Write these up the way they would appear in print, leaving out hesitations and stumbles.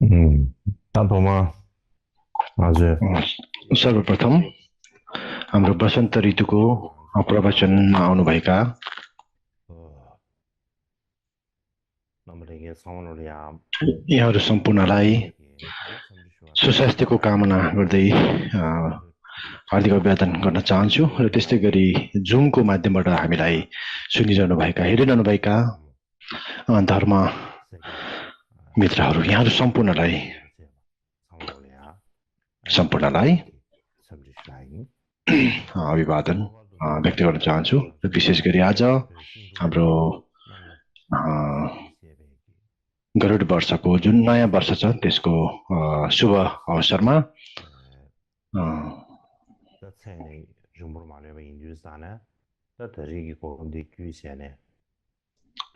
तातोमा हजुर सर्वप्रथम हाम्रो वसन्त ऋतुको प्रवचनमा आउनुभएका नम्बरगे साउन्डले यहाँहरू सम्पूर्णलाई सुस्वास्थ्यको कामना गर्दै हार्दिक अभिवादन गर्न चाहन्छु र त्यस्तै गरी जुमको माध्यमबाट हामीलाई सुनिरहनु भएका हेरिरहनु भएका धर्म मित्रहरू यहाँहरू सम्पूर्णलाई अभिवादन व्यक्त गर्न चाहन्छु र विशेष गरी आज हाम्रो गरुड वर्षको जुन नयाँ वर्ष छ त्यसको शुभ अवसरमा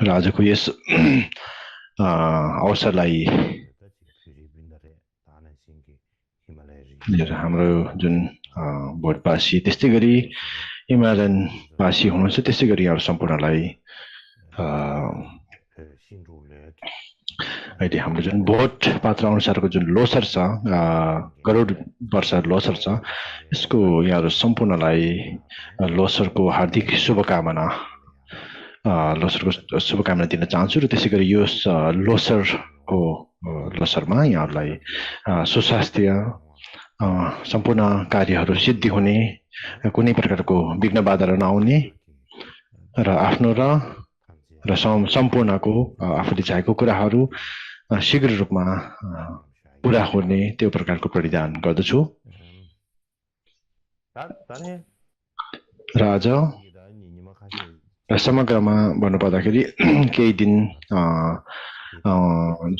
र आजको यस अवसरलाई हाम्रो जुन भोटवासी त्यस्तै गरी हिमालयनवासी हुनुहुन्छ त्यस्तै गरी यहाँहरू सम्पूर्णलाई अहिले हाम्रो जुन भोट पात्र अनुसारको जुन लोसर छ गरुड वर्ष लोसर छ यसको यहाँहरू सम्पूर्णलाई लोसरको हार्दिक शुभकामना दिन चाहन्छु र त्यसै गरी यो लोसरको लोसरमा यहाँहरूलाई सुस्वास्थ्य सम्पूर्ण कार्यहरू सिद्धि हुने कुनै प्रकारको विघ्न बाधा नआउने र आफ्नो र सम्पूर्णको आफूले चाहेको कुराहरू शीघ्र रूपमा पूरा हुने त्यो प्रकारको प्रतिदान गर्दछु र आज समग्रमा भन्नुपर्दाखेरि केही दिन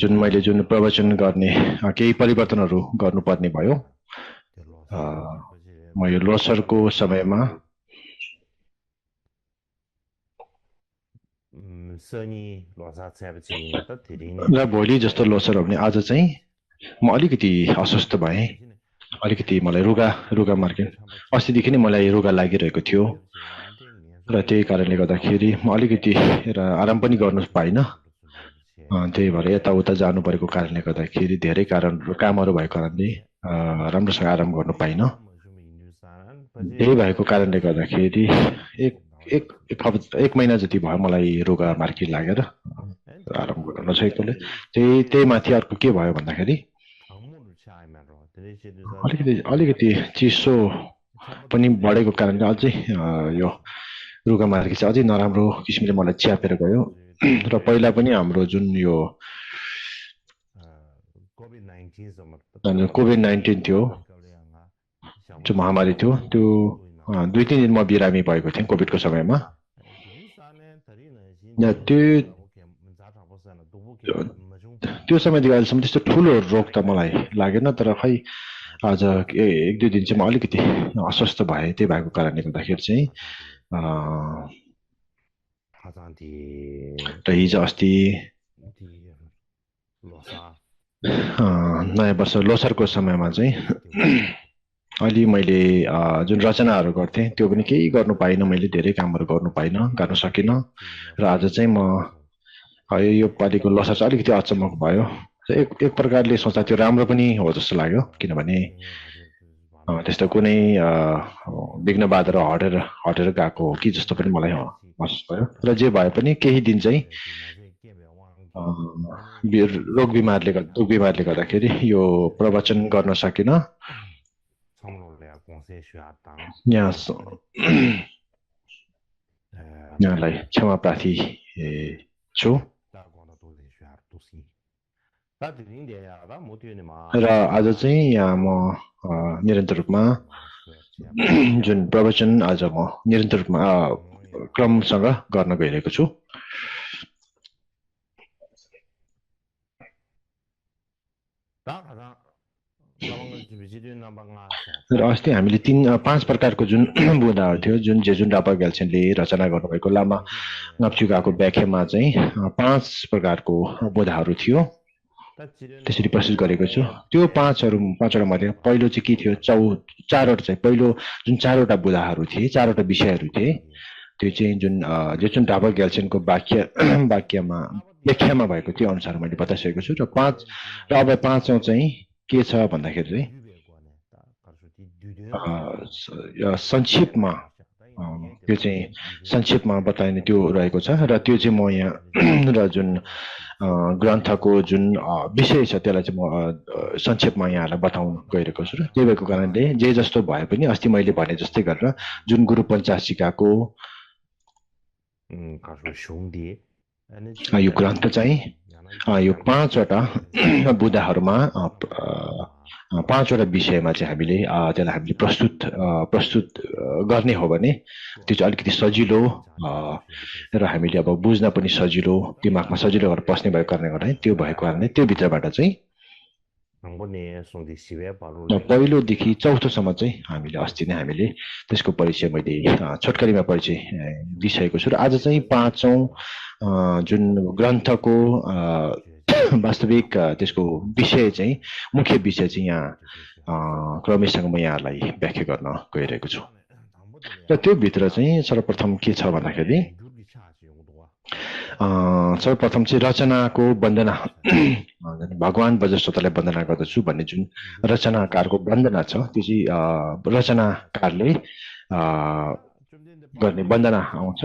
जुन मैले जुन प्रवचन गर्ने केही परिवर्तनहरू गर्नुपर्ने भयो म यो लोसरको समयमा र भोलि जस्तो लोसर हो भने आज चाहिँ म अलिकति अस्वस्थ भएँ अलिकति मलाई रुगा मार्के अस्तिदेखि नै मलाई रुगा लागिरहेको थियो र त्यही कारणले गर्दाखेरि म अलिकति आराम पनि गर्न पाइनँ त्यही भएर यताउता जानु परेको कारणले गर्दाखेरि धेरै कामहरू भएको कारणले राम्रोसँग आराम गर्नु पाइनँ त्यही भएको कारणले गर्दाखेरि एक महिना जति भयो मलाई रुगा मार्की लागेर आराम गर्न नसकेकोले त्यही माथि अर्को के भयो भन्दाखेरि अलिकति चिसो पनि बढेको कारणले अझै यो रुगा मार्की चाहिँ अझै नराम्रो किसिमले मलाई च्यापेर गयो र पहिला पनि हाम्रो जुन यो कोभिड-19 थियो जो महामारी थियो त्यो 2-3 दिन म बिरामी भएको थिएँ कोभिडको समयमा त्यो समयदेखि अहिलेसम्म त्यस्तो ठुलो रोग त मलाई लागेन तर खै आज 1-2 दिन चाहिँ म अलिकति अस्वस्थ भएँ त्यही भएको कारणले गर्दाखेरि चाहिँ र हिजो अस्ति नयाँ वर्ष लोसरको समयमा चाहिँ अलि मैले जुन रचनाहरू गर्थेँ त्यो पनि केही गर्नु पाइनँ मैले धेरै कामहरू गर्न सकिनँ र आज चाहिँ म यो पालिको लोसर चाहिँ अलिकति अचम्मको भयो एक प्रकारले सोच्दा त्यो राम्रो पनि हो जस्तो लाग्यो किनभने त्यस्तो कुनै विघ्न बाधा हटेर गएको हो कि जस्तो पनि मलाई महसुस भयो र जे भए पनि केही दिन चाहिँ रोग बिमारले गर्दाखेरि यो प्रवचन गर्न सकिनँ यहाँलाई क्षमा प्रार्थी छु र आज चाहिँ यहाँ म निरन्तर रूपमा जुन प्रवचन आज म निरन्तर रूपमा क्रमसँग गर्न गइरहेको छु र अस्ति हामीले 5 प्रकारको जुन बुदाहरू थियो जुन डापा ग्याल्सेनले रचना गर्नुभएको लामा नप्चुकाको व्याख्यामा चाहिँ 5 प्रकारको बुदाहरू थियो त्यसरी प्रस्तुत गरेको छु त्यो 5वटा मध्ये पहिलो चाहिँ के थियो 4वटा चाहिँ पहिलो जुन 4वटा बुदाहरू थिए 4वटा विषयहरू थिए त्यो चाहिँ जुन डापा ग्याल्सेनको वाक्यमा व्याख्यामा भएको त्यो अनुसार मैले बताइसकेको छु र अब पाँचौं चाहिँ के छ भन्दाखेरि चाहिँ संक्षेपमा त्यो चाहिँ संक्षेपमा बताइने त्यो रहेको छ र त्यो चाहिँ म यहाँ र जुन ग्रन्थको जुन विषय छ त्यसलाई चाहिँ म संक्षेपमा यहाँलाई बताउन गइरहेको छु र त्यही भएको कारणले जे जस्तो भए पनि अस्ति मैले भने जस्तै गरेर जुन गुरु पञ्चासिकाको यो ग्रन्थ चाहिँ यो 5 वटा बुदाहरूमा 5 वटा विषयमा चाहिँ हामीले त्यसलाई हामीले प्रस्तुत गर्ने हो भने त्यो चाहिँ अलिकति सजिलो र हामीले अब बुझ्न पनि सजिलो दिमागमा सजिलो गरेर बस्ने भएको कारणले गर्दा त्यो भएको कारणले त्यो भित्रबाट चाहिँ पहिलोदेखि चौथोसम्म चाहिँ हामीले अस्ति नै हामीले त्यसको परिचय मैले छोटकरीमा परिचय दिइसकेको छु र आज चाहिँ पाँचौं जुन ग्रन्थको वास्तविक त्यसको विषय चाहिँ मुख्य विषय चाहिँ यहाँ क्रमैसँग म यहाँलाई व्याख्या गर्न गइरहेको छु र त्यो भित्र चाहिँ सर्वप्रथम के छ भन्दाखेरि सर्वप्रथम चाहिँ रचनाको वन्दना भगवान वज्रस्रोतलाई वन्दना गर्दछु भन्ने जुन रचनाकारको वन्दना छ त्यो चाहिँ रचनाकारले गर्ने वन्दना आउँछ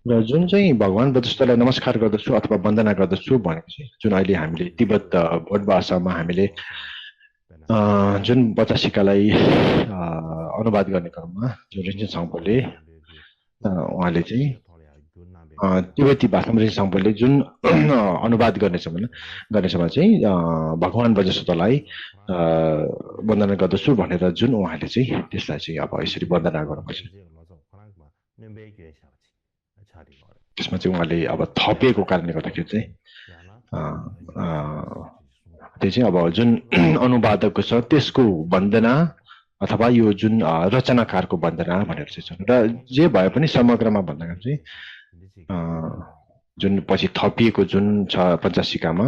र जुन चाहिँ भगवान वज्रस्रोतलाई नमस्कार गर्दछु अथवा वन्दना गर्दछु भनेपछि जुन अहिले हामीले तिब्बत बोट भाषामा हामीले जुन पचासिकालाई अनुवाद गर्ने क्रममा जो रिन्चन साङ्पोले उहाँले चाहिँ तिब्बती भाषामा रिन्चन साङ्पोले जुन अनुवाद गर्नेछमा चाहिँ भगवान वज्रस्रोतलाई वन्दना गर्दछु भनेर जुन उहाँले चाहिँ त्यसलाई चाहिँ अब यसरी वन्दना गर्नुपर्छ त्यसमा चाहिँ उहाँले अब थपिएको कारणले गर्दाखेरि चाहिँ त्यो चाहिँ अब जुन अनुवादकको छ त्यसको वन्दना अथवा यो जुन रचनाकारको वन्दना भनेर चाहिँ छ र जे भए पनि समग्रमा भन्दाखेरि चाहिँ जुन पछि थपिएको जुन छ पञ्चासिकामा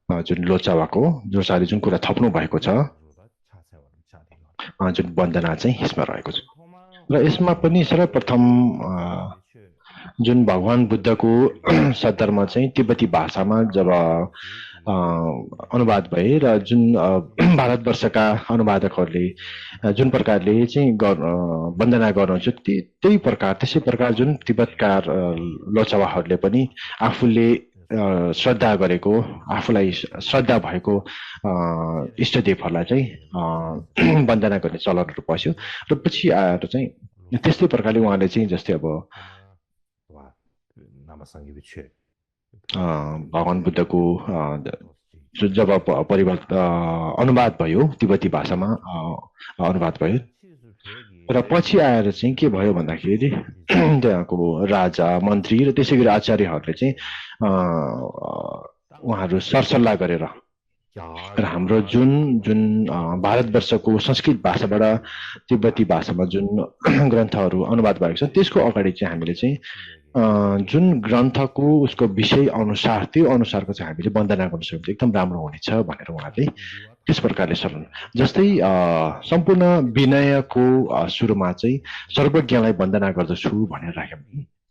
जुन लोचावाले जुन कुरा थप्नु भएको छ जुन वन्दना चाहिँ यसमा रहेको छ र यसमा पनि सर्वप्रथम जुन भगवान बुद्धको सद्धर्म चाहिँ तिब्बती भाषामा जब अनुवाद भए र जुन भारतवर्षका अनुवादकहरूले जुन प्रकारले चाहिँ वन्दना गर्नुहुन्छ त्यसै प्रकार जुन तिब्बतका लोचवाहरूले पनि आफूले श्रद्धा गरेको आफूलाई श्रद्धा भएको इष्टदेवहरूलाई चाहिँ वन्दना गर्ने चलनहरू पस्यो र पछि आएर चाहिँ त्यस्तै प्रकारले उहाँले चाहिँ जस्तै अब भगवान बुद्धको जब अनुवाद भयो तिब्बती भाषामा अनुवाद भयो र पछि आएर चाहिँ के भयो भन्दाखेरि त्यहाँको राजा मन्त्री र त्यसै गरी आचार्यहरूले चाहिँ उहाँहरू सरसल्लाह गरेर र हाम्रो जुन भारतवर्षको संस्कृत भाषाबाट तिब्बती भाषामा जुन ग्रन्थहरू अनुवाद भएको छ त्यसको अगाडि चाहिँ हामीले चाहिँ जुन ग्रन्थको उसको विषय अनुसार त्यो अनुसारको चाहिँ हामीले वन्दना गर्न सक्यौँ एकदम राम्रो हुनेछ भनेर उहाँले त्यस प्रकारले शरण जस्तै सम्पूर्ण विनयको सुरुमा चाहिँ सर्वज्ञलाई वन्दना गर्दछु भनेर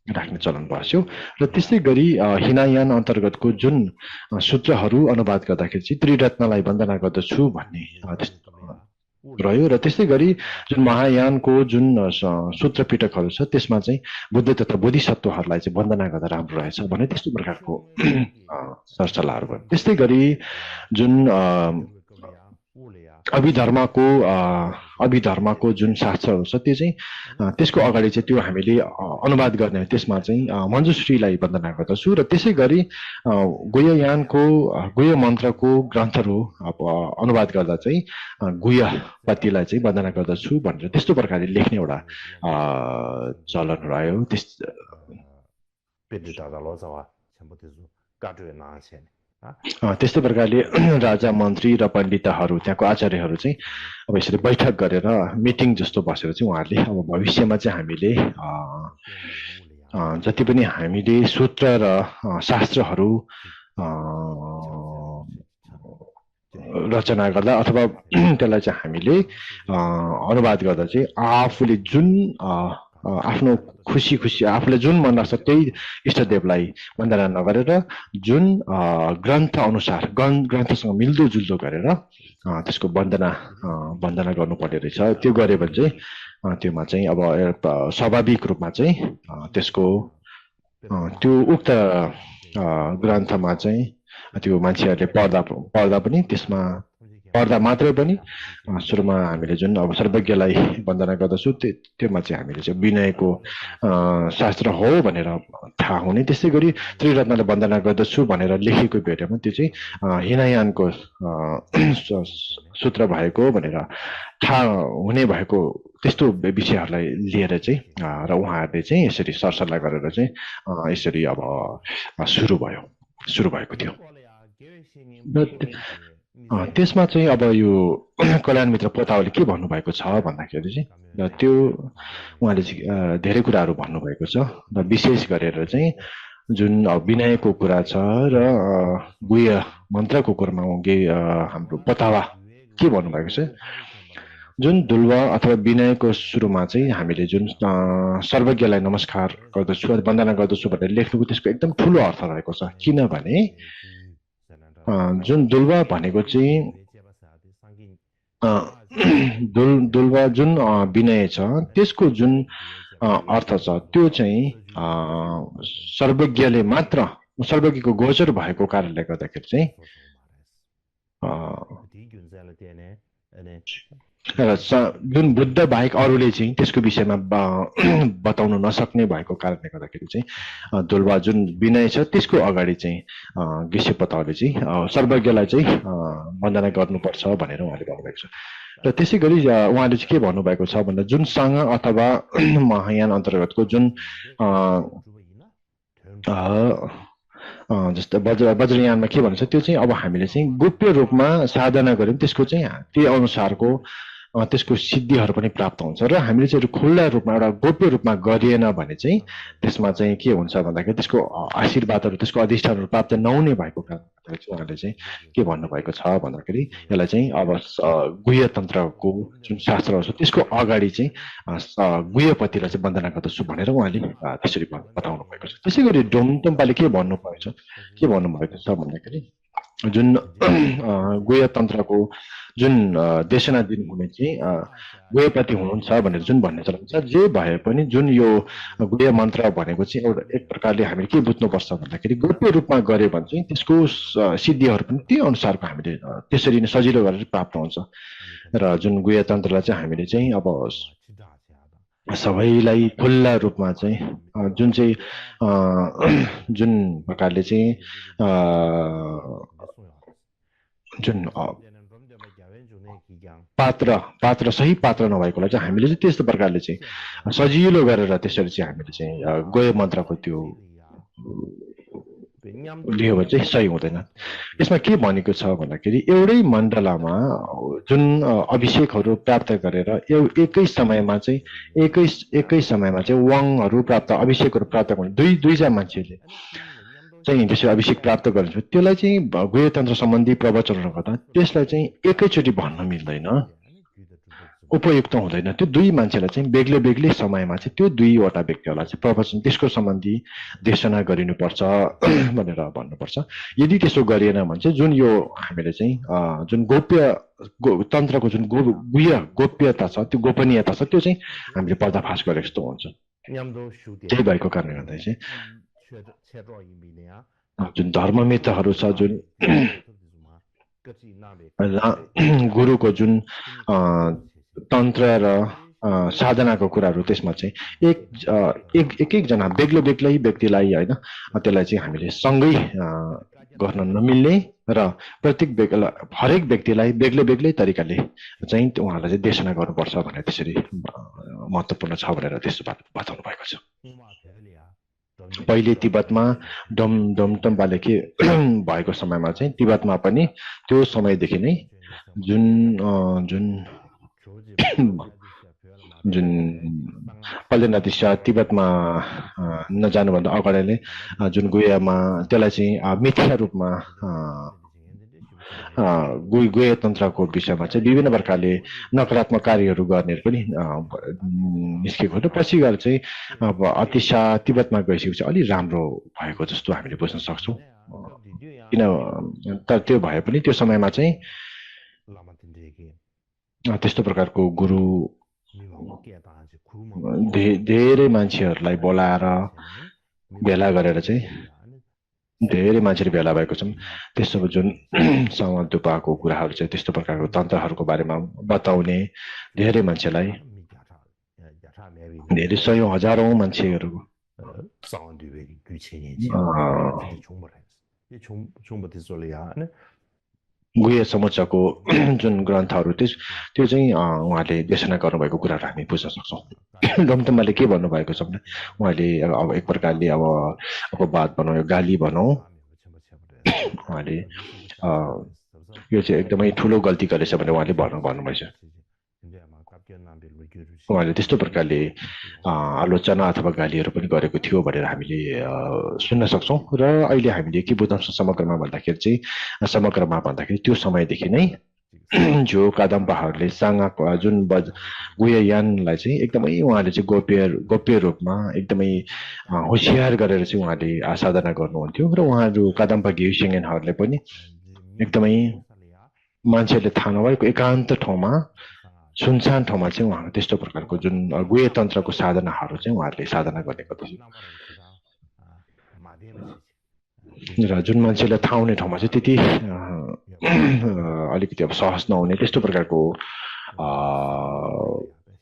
राख्ने चलन बस्यो र त्यस्तै गरी हिनायान अन्तर्गतको जुन सूत्रहरू अनुवाद गर्दाखेरि चाहिँ त्रिरत्नलाई वन्दना गर्दछु भन्ने रह्यो र त्यस्तै गरी जुन महायानको जुन सूत्र पिटकहरू छ त्यसमा चाहिँ बुद्ध तथा बोधिसत्वहरूलाई चाहिँ वन्दना गर्दा राम्रो रहेछ भने त्यस्तो प्रकारको सरसल्लाहहरू भयो त्यस्तै गरी जुन अभिधर्मको जुन शास्त्रहरू छ त्यो चाहिँ त्यसको अगाडि चाहिँ त्यो हामीले अनुवाद गर्ने त्यसमा चाहिँ मञ्जुश्रीलाई वन्दना गर्दछु र त्यसै गरी गुह्य मन्त्रको ग्रन्थहरू अब अनुवाद गर्दा चाहिँ गुह्यपतिलाई चाहिँ वन्दना गर्दछु भनेर त्यस्तो प्रकारले लेख्ने एउटा चलन रह्यो त्यस्तै प्रकारले राजा मन्त्री र पण्डितहरू त्यहाँको आचार्यहरू चाहिँ अब यसरी बैठक गरेर मिटिङ जस्तो बसेर चाहिँ उहाँहरूले अब भविष्यमा चाहिँ हामीले जति पनि हामीले सूत्र र शास्त्रहरू रचना गर्दा अथवा त्यसलाई चाहिँ हामीले अनुवाद गर्दा चाहिँ आफूले जुन आफ्नो खुसी आफूलाई जुन मन लाग्छ त्यही इष्टदेवलाई वन्दना नगरेर जुन ग्रन्थ अनुसार ग्रन्थसँग मिल्दोजुल्दो गरेर त्यसको वन्दना गर्नुपर्ने रहेछ। त्यो गऱ्यो भने चाहिँ त्योमा चाहिँ अब स्वाभाविक रूपमा चाहिँ त्यसको त्यो उक्त ग्रन्थमा चाहिँ त्यो मान्छेहरूले पढ्दा पनि त्यसमा पढ्दा मात्रै पनि सुरुमा हामीले जुन अब सर्वज्ञलाई वन्दना गर्दछौँ त्योमा चाहिँ हामीले चाहिँ विनयको शास्त्र हो भनेर थाहा हुने, त्यसै गरी त्रिरत्नलाई वन्दना गर्दछु भनेर लेखेको बेलामा त्यो चाहिँ हिनयानको सूत्र भएको भनेर थाहा हुने भएको त्यस्तो विषयहरूलाई लिएर चाहिँ र उहाँहरूले चाहिँ यसरी सरसल्लाह गरेर चाहिँ यसरी अब सुरु भएको थियो। त्यसमा चाहिँ अब यो कल्याण मित्र पोताले के भन्नुभएको छ भन्दाखेरि चाहिँ त्यो उहाँले चाहिँ धेरै कुराहरू भन्नुभएको छ र विशेष गरेर चाहिँ जुन विनयको कुरा छ र गुह्य मन्त्रको कुरामा हाम्रो पोतावा के भन्नुभएको छ, जुन दुल्वा अथवा विनयको सुरुमा चाहिँ हामीले जुन सर्वज्ञलाई नमस्कार गर्दछु वन्दना गर्दछु भनेर लेख्नुको त्यसको एकदम ठुलो अर्थ रहेको छ। किनभने जुन दुल्वा भनेको चाहिँ दुल्वा जुन विनय छ त्यसको जुन अर्थ छ त्यो चाहिँ सर्वज्ञले मात्र सर्वज्ञको गोचर भएको कारणले गर्दाखेरि चाहिँ जुन बुद्ध बाहेक अरूले चाहिँ त्यसको विषयमा बताउन नसक्ने भएको कारणले गर्दाखेरि चाहिँ दुल्वा जुन विनय छ त्यसको अगाडि चाहिँ गिसे पोताले चाहिँ सर्वज्ञलाई चाहिँ वन्दना गर्नुपर्छ भनेर उहाँले भन्नुभएको छ। र त्यसै गरी उहाँले चाहिँ के भन्नुभएको छ भन्दा जुन सँग अथवा महायान अन्तर्गतको जुन जस्तो वज्रयानमा के भन्छ त्यो चाहिँ अब हामीले चाहिँ गोप्य रूपमा साधना गऱ्यौँ त्यसको चाहिँ त्यही अनुसारको त्यसको सिद्धिहरू पनि प्राप्त हुन्छ। र हामीले चाहिँ खुल्ला रूपमा एउटा गोप्य रूपमा गरिएन भने चाहिँ त्यसमा चाहिँ के हुन्छ भन्दाखेरि त्यसको आशीर्वादहरू त्यसको अधिष्ठानहरू प्राप्त नहुने भएको कारणले चाहिँ उहाँले चाहिँ के भन्नुभएको छ भन्दाखेरि यसलाई चाहिँ अब गुह्य तन्त्रको जुन शास्त्रहरू छ त्यसको अगाडि चाहिँ गुह्यपतिलाई चाहिँ वन्दना गर्दछु भनेर उहाँले त्यसरी बताउनु भएको छ। त्यसै गरी डोमटम्पाले के भन्नुभएको छ भन्दाखेरि जुन गुह्य तन्त्रको जुन देशना दिनुहुने चाहिँ गुह्यपति हुनुहुन्छ भनेर जुन भन्ने चलन छ। जे भए पनि जुन यो गुह्य मन्त्र भनेको चाहिँ एउटा एक प्रकारले हामीले के बुझ्नुपर्छ भन्दाखेरि गोप्य रूपमा गऱ्यो भने चाहिँ त्यसको सिद्धिहरू पनि त्यही अनुसारको हामीले त्यसरी नै सजिलो गरेर प्राप्त हुन्छ। र जुन गुह्य तन्त्रलाई चाहिँ हामीले चाहिँ अब सबैलाई खुल्ला रूपमा चाहिँ जुन चाहिँ जुन प्रकारले चाहिँ जुन पात्र सही पात्र नभएकोलाई चाहिँ हामीले चाहिँ त्यस्तो प्रकारले चाहिँ सजिलो गरेर त्यसरी चाहिँ हामीले चाहिँ गुह्य मन्त्रको त्यो लियो भने चाहिँ सही हुँदैन। यसमा के भनेको छ भन्दाखेरि एउटै मण्डलामा जुन अभिषेकहरू प्राप्त गरेर एकै समयमा चाहिँ वाङहरू प्राप्त अभिषेकहरू प्राप्त गर्ने दुईजना मान्छेले चाहिँ त्यसरी अभिषेक प्राप्त गरिन्छ त्यसलाई चाहिँ गुह्य तन्त्र सम्बन्धी प्रवचनहरू गर्दा त्यसलाई चाहिँ एकैचोटि भन्न मिल्दैन, उपयुक्त हुँदैन। त्यो दुई मान्छेलाई चाहिँ बेग्लै बेग्लै समयमा चाहिँ त्यो दुईवटा व्यक्तिहरूलाई चाहिँ प्रवचन त्यसको सम्बन्धी देशना गरिनुपर्छ भनेर भन्नुपर्छ। यदि त्यसो गरिएन भने चाहिँ जुन यो हामीले चाहिँ जुन तन्त्रको जुन गोप्यता छ त्यो गोपनीयता छ त्यो चाहिँ हामीले पर्दाफास गरे जस्तो हुन्छ। त्यही भएको कारणले गर्दा चाहिँ जुन धर्ममित्रहरू छ जुन गुरुको जुन तन्त्र र साधनाको कुराहरू त्यसमा चाहिँ एकजना बेग्लै व्यक्तिलाई होइन त्यसलाई चाहिँ हामीले सँगै गर्न नमिल्ने र हरेक व्यक्तिलाई बेग्लै तरिकाले चाहिँ उहाँलाई चाहिँ देशना गर्नुपर्छ भनेर त्यसरी महत्त्वपूर्ण छ भनेर त्यस्तो बताउनु भएको छ। पहिले तिब्बतमा डमटम्पाले के भएको समयमा चाहिँ तिब्बतमा पनि त्यो समयदेखि नै जुन पल्लेनाथी तिब्बतमा नजानुभन्दा अगाडि नै जुन गुह्यमा त्यसलाई चाहिँ मिथ्या रूपमा गुह्यतन्त्रको विषयमा चाहिँ विभिन्न प्रकारले नकारात्मक कार्यहरू गर्नेहरू पनि निस्केको हो र पछि गएर चाहिँ अब अतिशा तिब्बतमा गइसकेपछि अलि राम्रो भएको जस्तो हामीले बुझ्न सक्छौँ किन तर त्यो भए पनि त्यो समयमा चाहिँ त्यस्तो प्रकारको गुरु धेरै मान्छेहरूलाई बोलाएर भेला गरेर चाहिँ धेरै मान्छेहरू भेला भएको छन् त्यस्तो जुन समदुपाको कुराहरू चाहिँ त्यस्तो प्रकारको तन्त्रहरूको बारेमा बताउने धेरै मान्छेलाई धेरै सयौं हजारौं मान्छेहरू गुह्य समुच्चको जुन ग्रन्थहरू त्यो चाहिँ उहाँले देशना गर्नुभएको कुराहरू हामी बुझ्न सक्छौँ डमतमाले के भन्नुभएको छ भने उहाँले अब एक प्रकारले अब अपवाद भनौँ यो गाली भनौँ उहाँले यो चाहिँ एकदमै ठुलो गल्ती गरेछ भने उहाँले भन्नुभएछ उहाँले त्यस्तो प्रकारले आलोचना अथवा गालीहरू पनि गरेको थियो भनेर हामीले सुन्न सक्छौँ र अहिले हामीले के बुझ्न समग्रमा भन्दाखेरि त्यो समयदेखि नै जो कादम्बाहरूले साङ्गाको जुन गुह्ययानलाई चाहिँ एकदमै उहाँले चाहिँ गोप्य रूपमा एकदमै होसियार गरेर चाहिँ उहाँले साधना गर्नुहुन्थ्यो र उहाँहरू कादम्बा घिउसिङनहरूले पनि एकदमै मान्छेहरूले थाहा नभएको एकान्त ठाउँमा सुनसान ठाउँमा चाहिँ उहाँहरू त्यस्तो प्रकारको जुन गुह्य तन्त्रको साधनाहरू चाहिँ उहाँहरूले साधना गर्ने गर्दछ र जुन मान्छेलाई थाहा हुने ठाउँमा चाहिँ त्यति अलिकति अब सहज नहुने त्यस्तो प्रकारको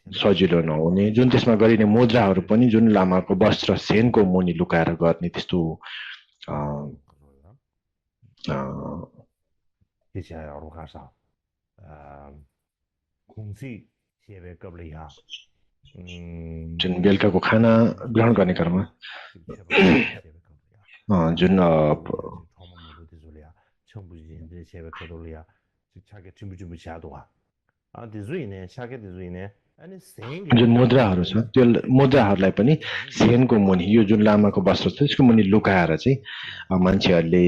सजिलो नहुने जुन त्यसमा गरिने मुद्राहरू पनि जुन लामाको वस्त्र सेनको मुनि लुकाएर गर्ने त्यस्तो जुन बेलुकाको खाना ग्रहण गर्ने क्रममा जुन जुन मुद्राहरू छ त्यो मुद्राहरूलाई पनि सेनको मुनि यो जुन लामाको वस्त्र छ त्यसको मुनि लुकाएर चाहिँ मान्छेहरूले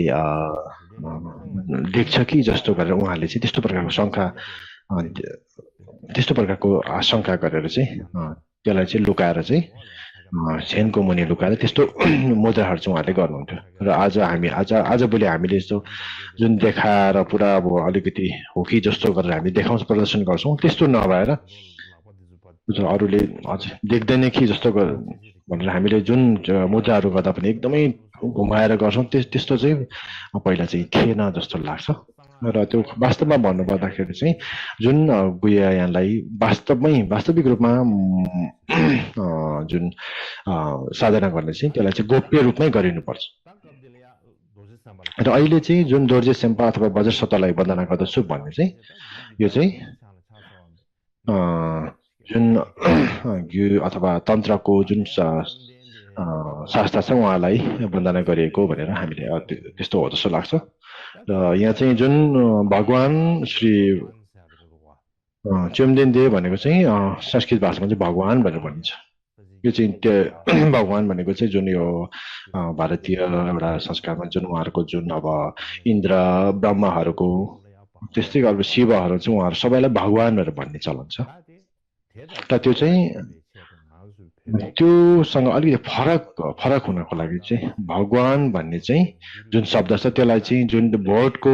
देख्छ कि जस्तो गरेर उहाँले चाहिँ त्यस्तो प्रकारको आशंका गरेर चाहिँ त्यसलाई चाहिँ लुकाएर चाहिँ सेनको मुनि लुकाएर त्यस्तो मुद्राहरू चाहिँ उहाँले गर्नुहुन्थ्यो र आजभोलि हामीले यस्तो जुन देखाएर पुरा अब अलिकति हो कि जस्तो गरेर हामी देखाउँछ प्रदर्शन गर्छौँ त्यस्तो नभएर अरूले हजुर देख्दैन कि जस्तो भनेर हामीले जुन मुद्राहरू गर्दा पनि एकदमै घुमाएर गर्छौँ त्यस्तो चाहिँ पहिला चाहिँ थिएन जस्तो लाग्छ र त्यो वास्तवमा भन्नुपर्दाखेरि चाहिँ जुन गुह्ययानलाई वास्तविक रूपमा जुन साधना गर्ने चाहिँ त्यसलाई चाहिँ गोप्य रूपमै गरिनुपर्छ र अहिले चाहिँ जुन दोर्जे सेम्पा अथवा बज्र सत्तालाई वन्दना गर्दछु भन्ने चाहिँ यो चाहिँ जुन घिउ अथवा तन्त्रको जुन शास्त्र छ उहाँलाई वन्दना गरिएको भनेर हामीले त्यस्तो हो जस्तो लाग्छ र यहाँ चाहिँ जुन भगवान श्री चेम्देन दे भनेको चाहिँ संस्कृत भाषामा चाहिँ भगवान भनेर भनिन्छ यो चाहिँ त्यो भगवान भनेको चाहिँ जुन यो भारतीय एउटा संस्कारमा जुन उहाँहरूको जुन अब इन्द्र ब्रह्माहरूको त्यस्तै अब शिवहरू चाहिँ उहाँहरू सबैलाई भगवान भनेर भन्ने चलन छ र त्यो चाहिँ त्योसँग अलिकति फरक हुनको लागि चाहिँ भगवान भन्ने चाहिँ जुन शब्द छ त्यसलाई चाहिँ जुन भोटको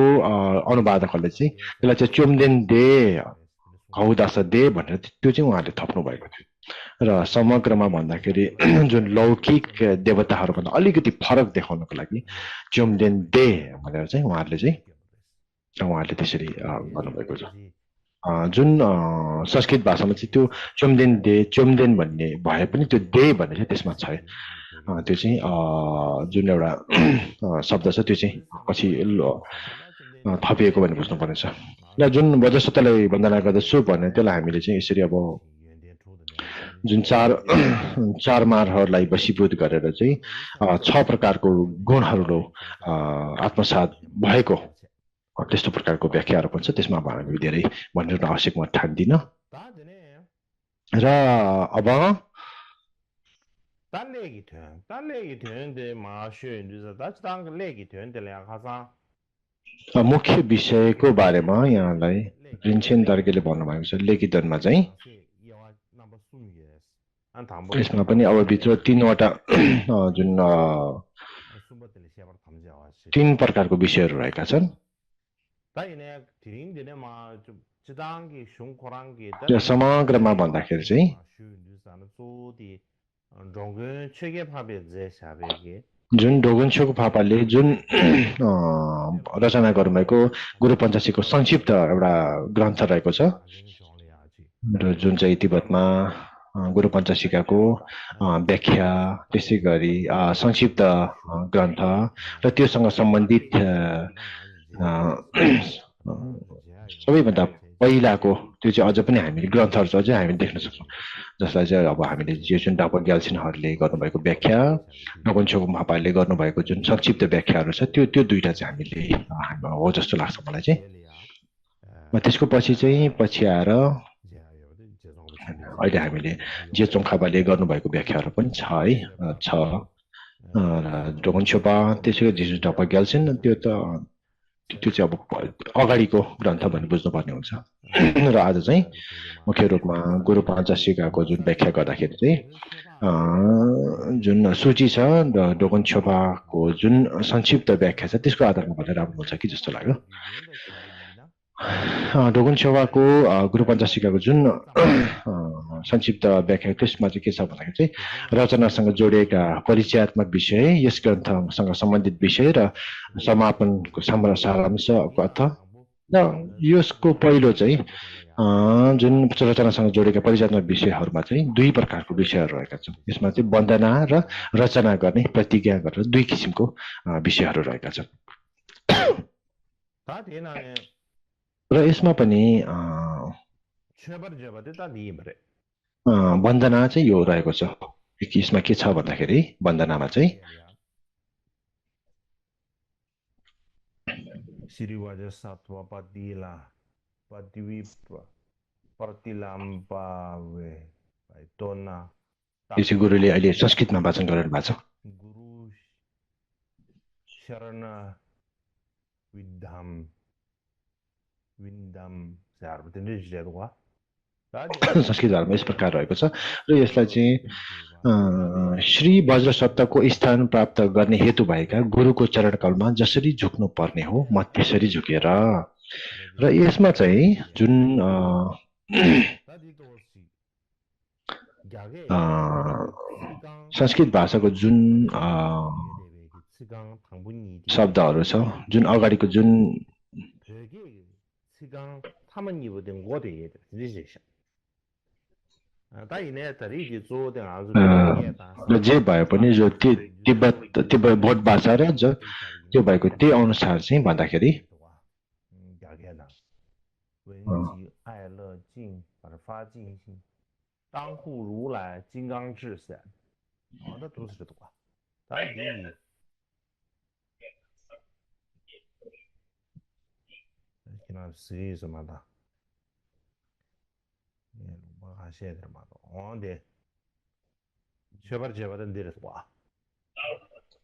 अनुवादकहरूले चाहिँ त्यसलाई चाहिँ चुम्देन दे हौदास दे भनेर त्यो चाहिँ उहाँहरूले थप्नु भएको थियो र समग्रमा भन्दाखेरि जुन लौकिक देवताहरूभन्दा अलिकति फरक देखाउनको लागि चुम्देन दे भनेर चाहिँ उहाँहरूले त्यसरी गर्नुभएको छ जुन संस्कृत भाषामा चाहिँ त्यो चोम्देन भन्ने भए पनि त्यो दे भन्ने चाहिँ त्यसमा छ त्यो चाहिँ जुन एउटा शब्द छ त्यो चाहिँ पछि थपिएको भनेर बुझ्नुपर्नेछ र जुन वज्रसत्तालाई वन्दना गर्दछु भन्ने त्यसलाई हामीले चाहिँ यसरी अब जुन चार मारहरूलाई वशीभूत गरेर चाहिँ 6 प्रकारको गुणहरू आत्मसात भएको त्यस्तो प्रकारको व्याख्याहरू पनि छ त्यसमा अब हामी धेरै भनिरहनु आवश्यक म ठान्दिनँ र अब मुख्य विषयको बारेमा यहाँलाई रिन्छेन दार्गेले भन्नुभएको छ लेखितनमा चाहिँ यसमा पनि अब भित्र तीनवटा जुन तीन प्रकारको विषयहरू रहेका छन् यो समग्रमा भन्दाखेरि चाहिँ जुन डोगन छोको फापाले जुन रचना गर्नुभएको गुरु पञ्चासीको संक्षिप्त एउटा ग्रन्थ रहेको छ र जुन चाहिँ तिब्बतमा गुरु पञ्चासिकाको व्याख्या त्यसै गरी संक्षिप्त ग्रन्थ र त्योसँग सम्बन्धित सबैभन्दा पहिलाको त्यो चाहिँ अझ पनि हामीले ग्रन्थहरू चाहिँ अझै हामीले देख्न सक्छौँ जसलाई चाहिँ अब हामीले यो जुन डापा ग्याल्सिनहरूले गर्नुभएको व्याख्या डोगन छोको फापाले गर्नुभएको जुन संक्षिप्त व्याख्याहरू छ त्यो दुईटा चाहिँ हामीले हो जस्तो लाग्छ मलाई चाहिँ त्यसको पछि आएर अहिले हामीले जे चोङखापाले गर्नुभएको व्याख्याहरू पनि छ है डोगन छोपा त्यसै गरी जिजु डापा ग्याल्सिन त्यो चाहिँ अब अगाडिको ग्रन्थ भन्ने बुझ्नुपर्ने हुन्छ र आज चाहिँ मुख्य रूपमा गुरु पञ्चासिकाको जुन व्याख्या गर्दाखेरि चाहिँ जुन सूची छ डोगन छोपाको जुन संक्षिप्त व्याख्या छ त्यसको आधारमा भन्दा राम्रो हुन्छ कि जस्तो लाग्यो डोगन छोपाको गुरु पञ्चासिकाको जुन संक्षिप्त व्याख्या त्यसमा चाहिँ के छ भन्दाखेरि चाहिँ रचनासँग जोडिएका परिचयात्मक विषय यस ग्रन्थसँग सम्बन्धित विषय र समापनको सारांशको अर्थ र यसको पहिलो चाहिँ जुन रचनासँग जोडिएका परिचयात्मक विषयहरूमा चाहिँ दुई प्रकारको विषयहरू रहेका छन् यसमा चाहिँ वन्दना र रचना गर्ने प्रतिज्ञा गरेर दुई किसिमको विषयहरू रहेका छन् र यसमा पनि वन्दना चाहिँ यो रहेको छ यसमा के छ भन्दाखेरि वन्दनामा चाहिँ यो चाहिँ गुरुले अहिले संस्कृतमा वाचन गरिरहनु भएको छ संस्कृतहरूमा यस प्रकार रहेको छ र यसलाई चाहिँ श्री वज्र सत्ताको स्थान प्राप्त गर्ने हेतु भएका गुरुको चरणकलमा जसरी झुक्नु पर्ने हो म त्यसरी झुकेर र यसमा चाहिँ जुन संस्कृत भाषाको जुन शब्दहरू छ जुन अगाडिको जुन जे भए पनि जो तिब्बत भोट भाषा र त्यो भएको त्यही अनुसार चाहिँ भन्दाखेरि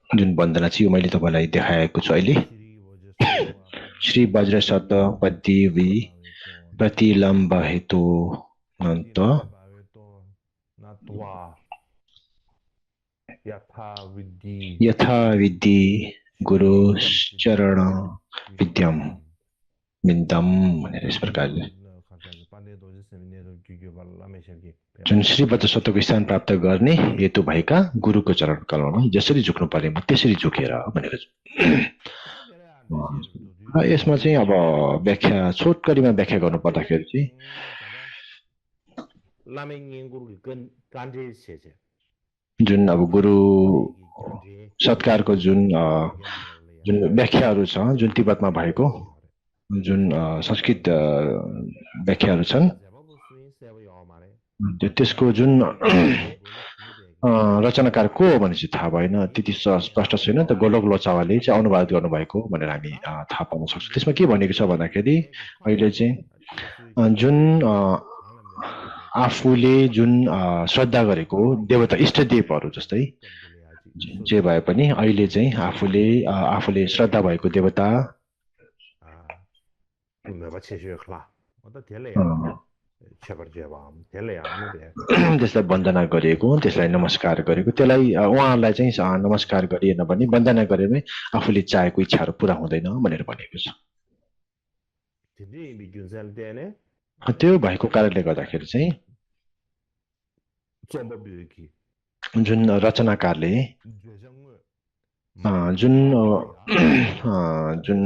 जुन वन्दना चाहिँ यो मैले तपाईँलाई देखाएको छु अहिले श्री वज्र शब्द पद्यवी प्रतिलम्ब हेतु अन्त यथा विद्धि गुरु चरण विद्यम विन्दम भनेर यस प्रकारले जुन श्री वज्र शब्दको स्थान प्राप्त गर्ने हेतु भएका गुरुको चरण कलममा जसरी झुक्नु पर्ने त्यसरी झुकेर भनेर यसमा चाहिँ अब व्याख्या छोटकरीमा व्याख्या गर्नु पर्दाखेरि चाहिँ जुन अब गुरु सत्कारको जुन व्याख्याहरू छ जुन तिब्बतमा भएको जुन संस्कृत व्याख्याहरू छन् त्यसको जुन रचनाकार को हो भने चाहिँ थाहा भएन त्यति स्पष्ट छैन त गोलोक लोचावाले चाहिँ अनुवाद गर्नुभएको भनेर हामी थाहा पाउन सक्छौँ त्यसमा के भनेको छ भन्दाखेरि अहिले चाहिँ जुन आफूले जुन श्रद्धा गरेको देवता इष्टदेवहरू जस्तै जे भए पनि अहिले चाहिँ आफूले श्रद्धा भएको देवता 没把情绪克拉，我的天嘞 अ, 呀，天嘞呀，没得， त्यसलाई वन्दना गरेको त्यसलाई नमस्कार गरेको त्यसलाई उहाँहरूलाई चाहिँ नमस्कार गरिएन भने वन्दना गरेमै आफूले चाहेको इच्छाहरू पुरा हुँदैन भनेर भनेको छ 天天比军山的呢， त्यो भएको कारणले गर्दाखेरि चाहिँ 做不比起， जुन रचनाकारले 绝相我， जुन जुन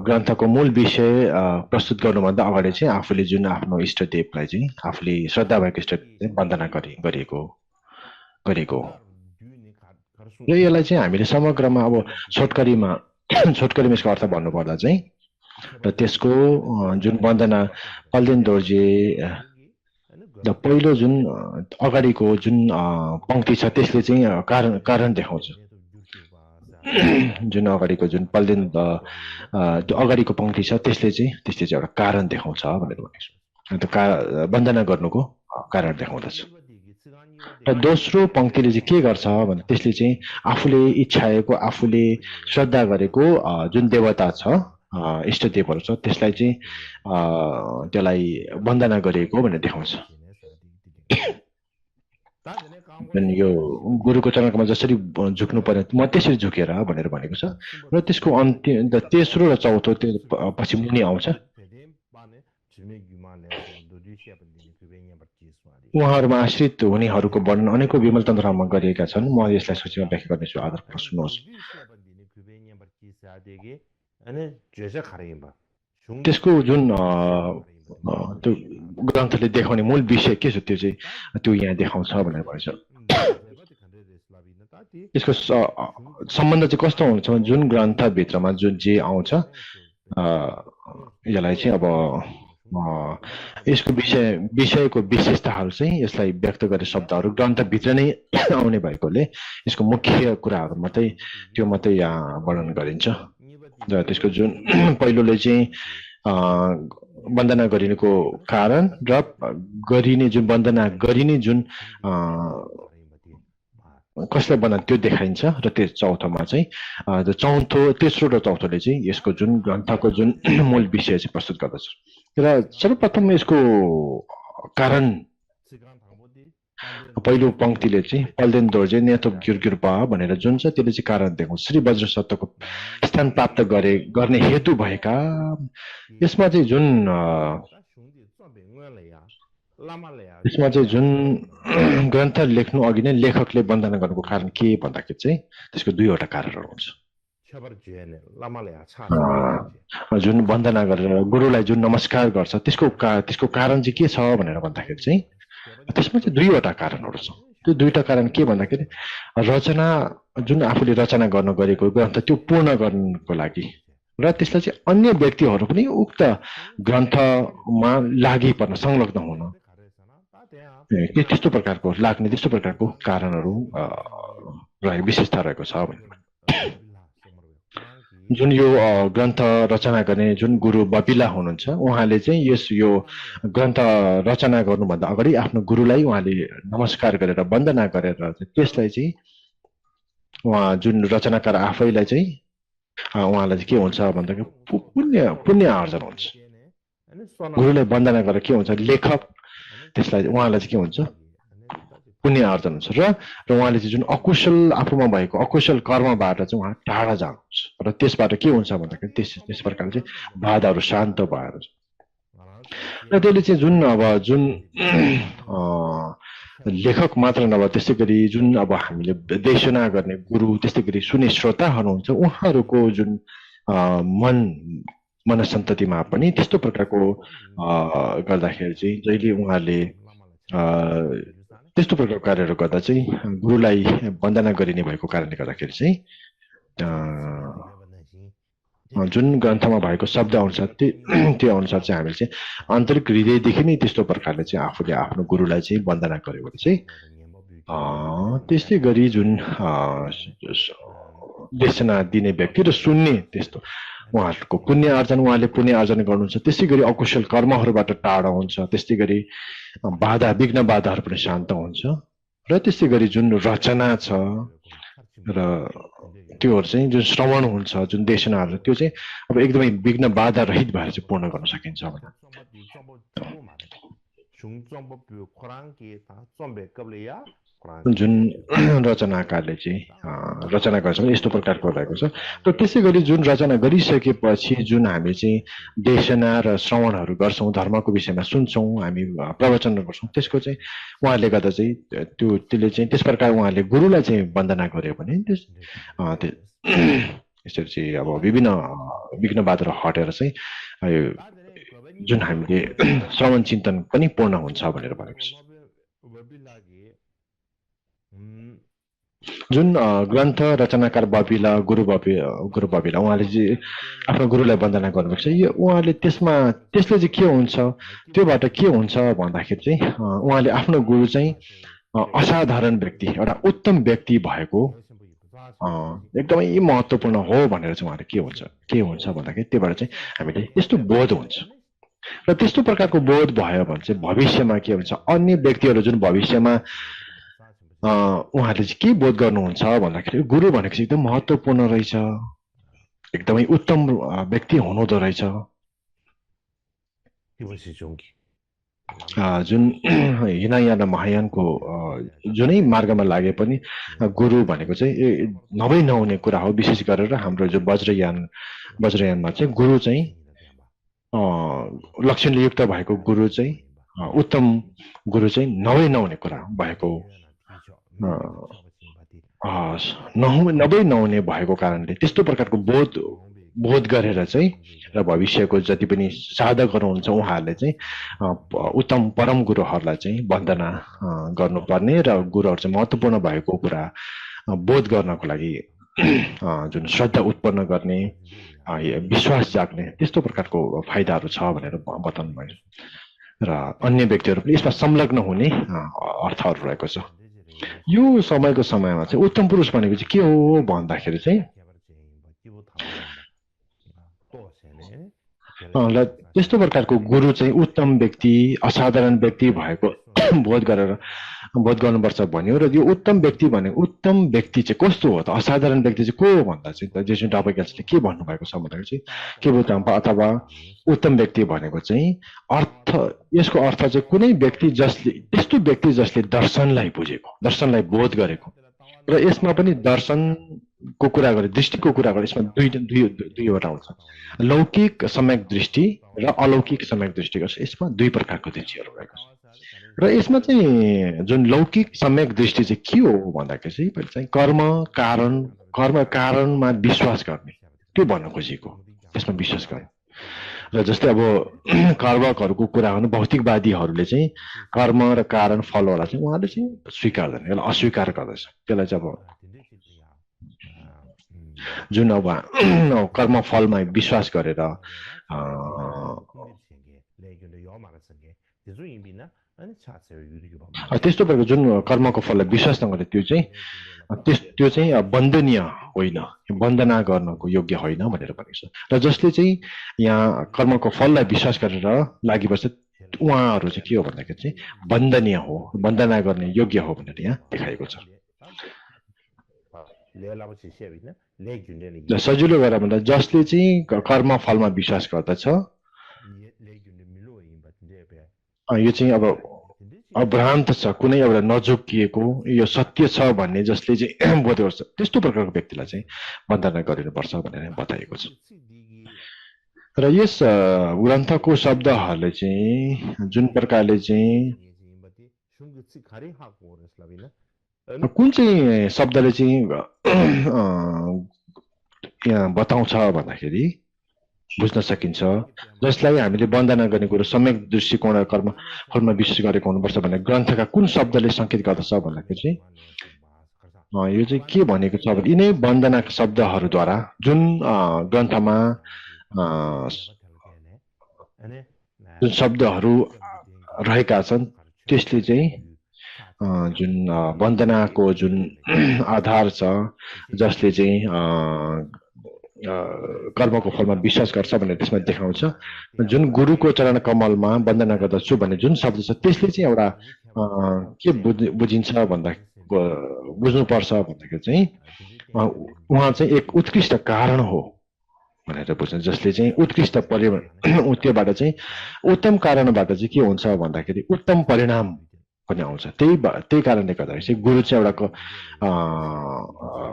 ग्रन्थको मूल विषय प्रस्तुत गर्नुभन्दा अगाडि चाहिँ आफूले जुन आफ्नो इष्टदेवलाई चाहिँ आफूले श्रद्धा भएको इष्टदेवलाई वन्दना गरेको र यसलाई चाहिँ हामीले समग्रमा अब छोटकरीमा यसको अर्थ भन्नुपर्दा चाहिँ र त्यसको जुन वन्दना पल्देन दोर्जे र पहिलो जुन अगाडिको जुन पंक्ति छ त्यसले चाहिँ कारण देखाउँछ जुन अगाडिको जुन पल्देन अगाडिको पंक्ति छ त्यसले चाहिँ एउटा कारण देखाउँछ भनेर भनेको छ अन्त वन्दना गर्नुको कारण देखाउँदछ र दोस्रो पंक्तिले चाहिँ के गर्छ भने त्यसले चाहिँ आफूले इच्छाएको आफूले श्रद्धा गरेको जुन देवता छ इष्टदेवहरू छ त्यसलाई चाहिँ त्यसलाई वन्दना गरेको भनेर देखाउँछ अनि यो गुरुको चरणमा जसरी झुक्नु पर्ने म त्यसरी झुकेर भनेर भनेको छ र त्यसको अन्तिम तेस्रो र चौथो त्यो पछि मुनि आउँछ उहाँहरूमा आश्रित हुनेहरूको वर्णन अनेकौं विमल तन्त्रमा गरिएका छन् म यसलाई सूचीमा व्याख्या गर्नेछु आधारपूर्वक सुन्नुहोस् त्यसको जुन त्यो ग्रन्थले देखाउने मूल विषय के छ त्यो चाहिँ त्यो यहाँ देखाउँछ भनेर भन्छ यसको सम्बन्ध चाहिँ कस्तो हुन्छ जुन ग्रन्थभित्रमा जुन जे आउँछ यसलाई चाहिँ अब यसको विषयको विशेषताहरू चाहिँ यसलाई व्यक्त गर्ने शब्दहरू ग्रन्थभित्र नै आउने भएकोले यसको मुख्य कुराहरू मात्रै त्यो मात्रै यहाँ वर्णन गरिन्छ र त्यसको जुन पहिलोले चाहिँ वन्दना गरिनेको कारण र गरिने जुन वन्दना गरिने जुन कसलाई बना त्यो देखाइन्छ र त्यो चौथोमा चाहिँ तेस्रो र चौथोले चाहिँ यसको जुन ग्रन्थको जुन मूल विषय चाहिँ प्रस्तुत गर्दछ र सर्वप्रथम यसको कारण पहिलो पंक्तिले चाहिँ पल्देन दोर्जे नेतो गिरगिरपा भनेर जुन छ त्यसले चाहिँ कारण देखाउँछ श्री वज्र सत्वको स्थान प्राप्त गर्ने हेतु भएका यसमा चाहिँ जुन ग्रन्थ लेख्नु अघि नै लेखकले वन्दना गर्नुको कारण के भन्दाखेरि चाहिँ त्यसको दुईवटा कारणहरू हुन्छ जुन वन्दना गरेर गुरुलाई जुन नमस्कार गर्छ त्यसको कारण चाहिँ के छ भनेर भन्दाखेरि चाहिँ त्यसमा चाहिँ दुईवटा कारणहरू छ त्यो दुईटा कारण के भन्दाखेरि रचना जुन आफूले रचना गर्न गरेको ग्रन्थ त्यो पूर्ण गर्नको लागि र त्यसलाई चाहिँ अन्य व्यक्तिहरू पनि उक्त ग्रन्थमा लागि पर्न संलग्न हुन त्यस्तो प्रकारको कारणहरू विशेषता रहेको छ जुन यो ग्रन्थ रचना गर्ने जुन गुरु बपिला हुनुहुन्छ उहाँले चाहिँ यो ग्रन्थ रचना गर्नुभन्दा अगाडि आफ्नो गुरुलाई उहाँले नमस्कार गरेर वन्दना गरेर त्यसलाई चाहिँ उहाँ जुन रचनाकार आफैलाई चाहिँ उहाँलाई चाहिँ के हुन्छ भन्दाखेरि पुण्य आर्जन हुन्छ गुरुलाई वन्दना गरेर के हुन्छ लेखक त्यसलाई उहाँलाई चाहिँ के हुन्छ पुण्य आर्जन हुन्छ र उहाँले चाहिँ जुन अकुशल आफूमा भएको अकुशल कर्मबाट चाहिँ उहाँ टाढा जानुहुन्छ र त्यसबाट के हुन्छ भन्दाखेरि त्यस प्रकारले चाहिँ बाधाहरू शान्त भएर र त्यसले चाहिँ जुन लेखक मात्र नभए त्यसै गरी जुन अब हामीले देशना गर्ने गुरु त्यस्तै गरी सुन्ने श्रोताहरू हुन्छ उहाँहरूको जुन मनसन्ततिमा पनि त्यस्तो प्रकारको गर्दाखेरि चाहिँ जहिले उहाँले त्यस्तो प्रकारको कार्यहरू गर्दा चाहिँ गुरुलाई वन्दना गरिने भएको कारणले गर्दाखेरि चाहिँ जुन ग्रन्थमा भएको शब्द अनुसार त्यो अनुसार चाहिँ हामीले चाहिँ आन्तरिक हृदयदेखि नै त्यस्तो प्रकारले चाहिँ आफूले आफ्नो गुरुलाई चाहिँ वन्दना गर्यो भने चाहिँ त्यस्तै गरी जुन देशना दिने व्यक्ति र सुन्ने त्यस्तो उहाँहरूको उहाँले पुण्य आर्जन गर्नुहुन्छ त्यस्तै गरी अकुशल कर्महरूबाट टाढा हुन्छ त्यस्तै गरी विघ्न बाधाहरू पनि शान्त हुन्छ र त्यस्तै गरी जुन रचना छ र त्योहरू चाहिँ जुन श्रवण हुन्छ जुन देशनाहरू त्यो चाहिँ अब एकदमै विघ्न बाधा रहित भएर चाहिँ पूर्ण गर्न सकिन्छ भनेर जुन रचनाकारले चाहिँ रचना गर्छ यस्तो प्रकारको रहेको छ र त्यसै गरी जुन रचना गरिसकेपछि जुन हामी चाहिँ देशना र श्रवणहरू गर्छौँ धर्मको विषयमा सुन्छौँ हामी प्रवचनहरू गर्छौँ त्यसको चाहिँ उहाँले गर्दा चाहिँ त्यसले चाहिँ त्यस प्रकार उहाँले गुरुलाई चाहिँ वन्दना गर्यो भने यसरी चाहिँ अब विभिन्न विघ्न बाधाहरू हटेर चाहिँ जुन हामीले श्रवण चिन्तन पनि पूर्ण हुन्छ भनेर भनेको छ जुन ग्रन्थ रचनाकार बबिला गुरु बबिला उहाँले चाहिँ आफ्नो गुरुलाई वन्दना गर्नुभएको छ यो उहाँले त्यसले चाहिँ के हुन्छ त्योबाट के हुन्छ भन्दाखेरि चाहिँ उहाँले आफ्नो गुरु चाहिँ असाधारण व्यक्ति एउटा उत्तम व्यक्ति भएको एकदमै महत्त्वपूर्ण हो भनेर चाहिँ उहाँले के हुन्छ भन्दाखेरि त्योबाट चाहिँ हामीले यस्तो बोध हुन्छ र त्यस्तो प्रकारको बोध भयो भने चाहिँ भविष्यमा के हुन्छ अन्य व्यक्तिहरू जुन भविष्यमा उहाँहरूले चाहिँ के बोध गर्नुहुन्छ भन्दाखेरि गुरु भनेको चाहिँ एकदम महत्त्वपूर्ण रहेछ एकदमै उत्तम व्यक्ति हुनुहुँदो रहेछ जुन हिनायान महायानको जुनै मार्गमा लागे पनि गुरु भनेको चाहिँ नभई नहुने कुरा हो विशेष गरेर हाम्रो जो वज्रयानमा चाहिँ गुरु चाहिँ लक्षणले युक्त भएको गुरु चाहिँ उत्तम गुरु चाहिँ नभई नहुने कुरा भएको नभई नहुने भएको कारणले त्यस्तो प्रकारको बोध गरेर चाहिँ र भविष्यको जति पनि साधकहरू हुन्छ उहाँहरूले चाहिँ उत्तम परम गुरुहरूलाई चाहिँ वन्दना गर्नुपर्ने र गुरुहरू चाहिँ महत्त्वपूर्ण भएको कुरा बोध गर्नको लागि जुन श्रद्धा उत्पन्न गर्ने विश्वास जाग्ने त्यस्तो प्रकारको फाइदाहरू छ भनेर बताउनु भयो र अन्य व्यक्तिहरू पनि यसमा संलग्न हुने अर्थहरू रहेको छ यो समयमा चाहिँ उत्तम पुरुष भनेको चाहिँ के हो भन्दाखेरि चाहिँ त्यस्तो प्रकारको गुरु चाहिँ उत्तम व्यक्ति असाधारण व्यक्ति भएको बोध गर्नुपर्छ भन्यो र यो उत्तम व्यक्ति भनेको उत्तम व्यक्ति चाहिँ कस्तो हो त असाधारण व्यक्ति चाहिँ को हो भन्दा चाहिँ जेसन टापैकाले के भन्नुभएको छ भन्दाखेरि चाहिँ के बुझ्दा अथवा उत्तम व्यक्ति भनेको चाहिँ यसको अर्थ चाहिँ कुनै व्यक्ति त्यस्तो व्यक्ति जसले दर्शनलाई बुझेको दर्शनलाई बोध गरेको र यसमा पनि दर्शनको कुरा गरे दृष्टिको कुरा गरे यसमा दुईवटा हुन्छ लौकिक सम्यक दृष्टि र अलौकिक सम्यक दृष्टि गर्छ यसमा दुई प्रकारको दृष्टिहरू रहेको छ र यसमा चाहिँ जुन लौकिक सम्यक दृष्टि चाहिँ के हो भन्दाखेरि चाहिँ पहिले चाहिँ कर्म कारणमा विश्वास गर्ने त्यो भन्न खोजेको त्यसमा विश्वास गर्ने र जस्तै अब कर्मकहरूको कुरा गर्नु भौतिकवादीहरूले चाहिँ कर्म र कारण फलहरूलाई चाहिँ उहाँले चाहिँ स्वीकार्दैन यसलाई अस्वीकार गर्दछ त्यसलाई चाहिँ अब जुन अब कर्म फलमा विश्वास गरेर त्यस्तो प्रकारको जुन कर्मको फललाई विश्वास नगरे त्यो चाहिँ वन्दनीय होइन वन्दना गर्नको योग्य होइन भनेर भनेको छ र जसले चाहिँ यहाँ कर्मको फललाई विश्वास गरेर लागि बस्छ उहाँहरू चाहिँ के हो भन्दाखेरि चाहिँ वन्दनीय हो वन्दना गर्ने योग्य हो भनेर यहाँ देखाएको छ सजिलो गरेर भन्दा जसले चाहिँ कर्म फलमा विश्वास गर्दछ यो चाहिँ अब भ्रान्त छ कुनै एउटा नझुकिएको यो सत्य छ भन्ने जसले चाहिँ बोध गर्छ त्यस्तो प्रकारको व्यक्तिलाई चाहिँ वन्दना गरिनुपर्छ भनेर बताइएको छ र यस ग्रन्थको शब्दहरूले चाहिँ जुन प्रकारले चाहिँ कुन चाहिँ शब्दले चाहिँ यहाँ बताउँछ भन्दाखेरि बुझ्न सकिन्छ जसलाई हामीले वन्दना गर्ने कुरो सम्यक दृष्टिकोण कर्ममा विश्वास गरेको हुनुपर्छ भन्ने ग्रन्थका कुन शब्दले सङ्केत गर्दछ भन्दाखेरि चाहिँ यो चाहिँ के भनेको छ भने यिनै वन्दना शब्दहरूद्वारा जुन ग्रन्थमा जुन शब्दहरू रहेका छन् त्यसले चाहिँ जुन वन्दनाको जुन आधार छ जसले चाहिँ कर्मको फलमा विश्वास गर्छ भनेर त्यसमा देखाउँछ जुन गुरुको चरण कमलमा वन्दना गर्दछु भन्ने जुन शब्द छ त्यसले चाहिँ एउटा के बुझिन्छ भन्दा बुझ्नुपर्छ भन्दाखेरि चाहिँ उहाँ चाहिँ एक उत्कृष्ट कारण हो भनेर बुझ्छ, जसले चाहिँ उत्कृष्ट त्योबाट चाहिँ उत्तम कारणबाट चाहिँ के हुन्छ भन्दाखेरि उत्तम परिणाम पनि आउँछ। त्यही कारणले गर्दाखेरि चाहिँ गुरु चाहिँ एउटा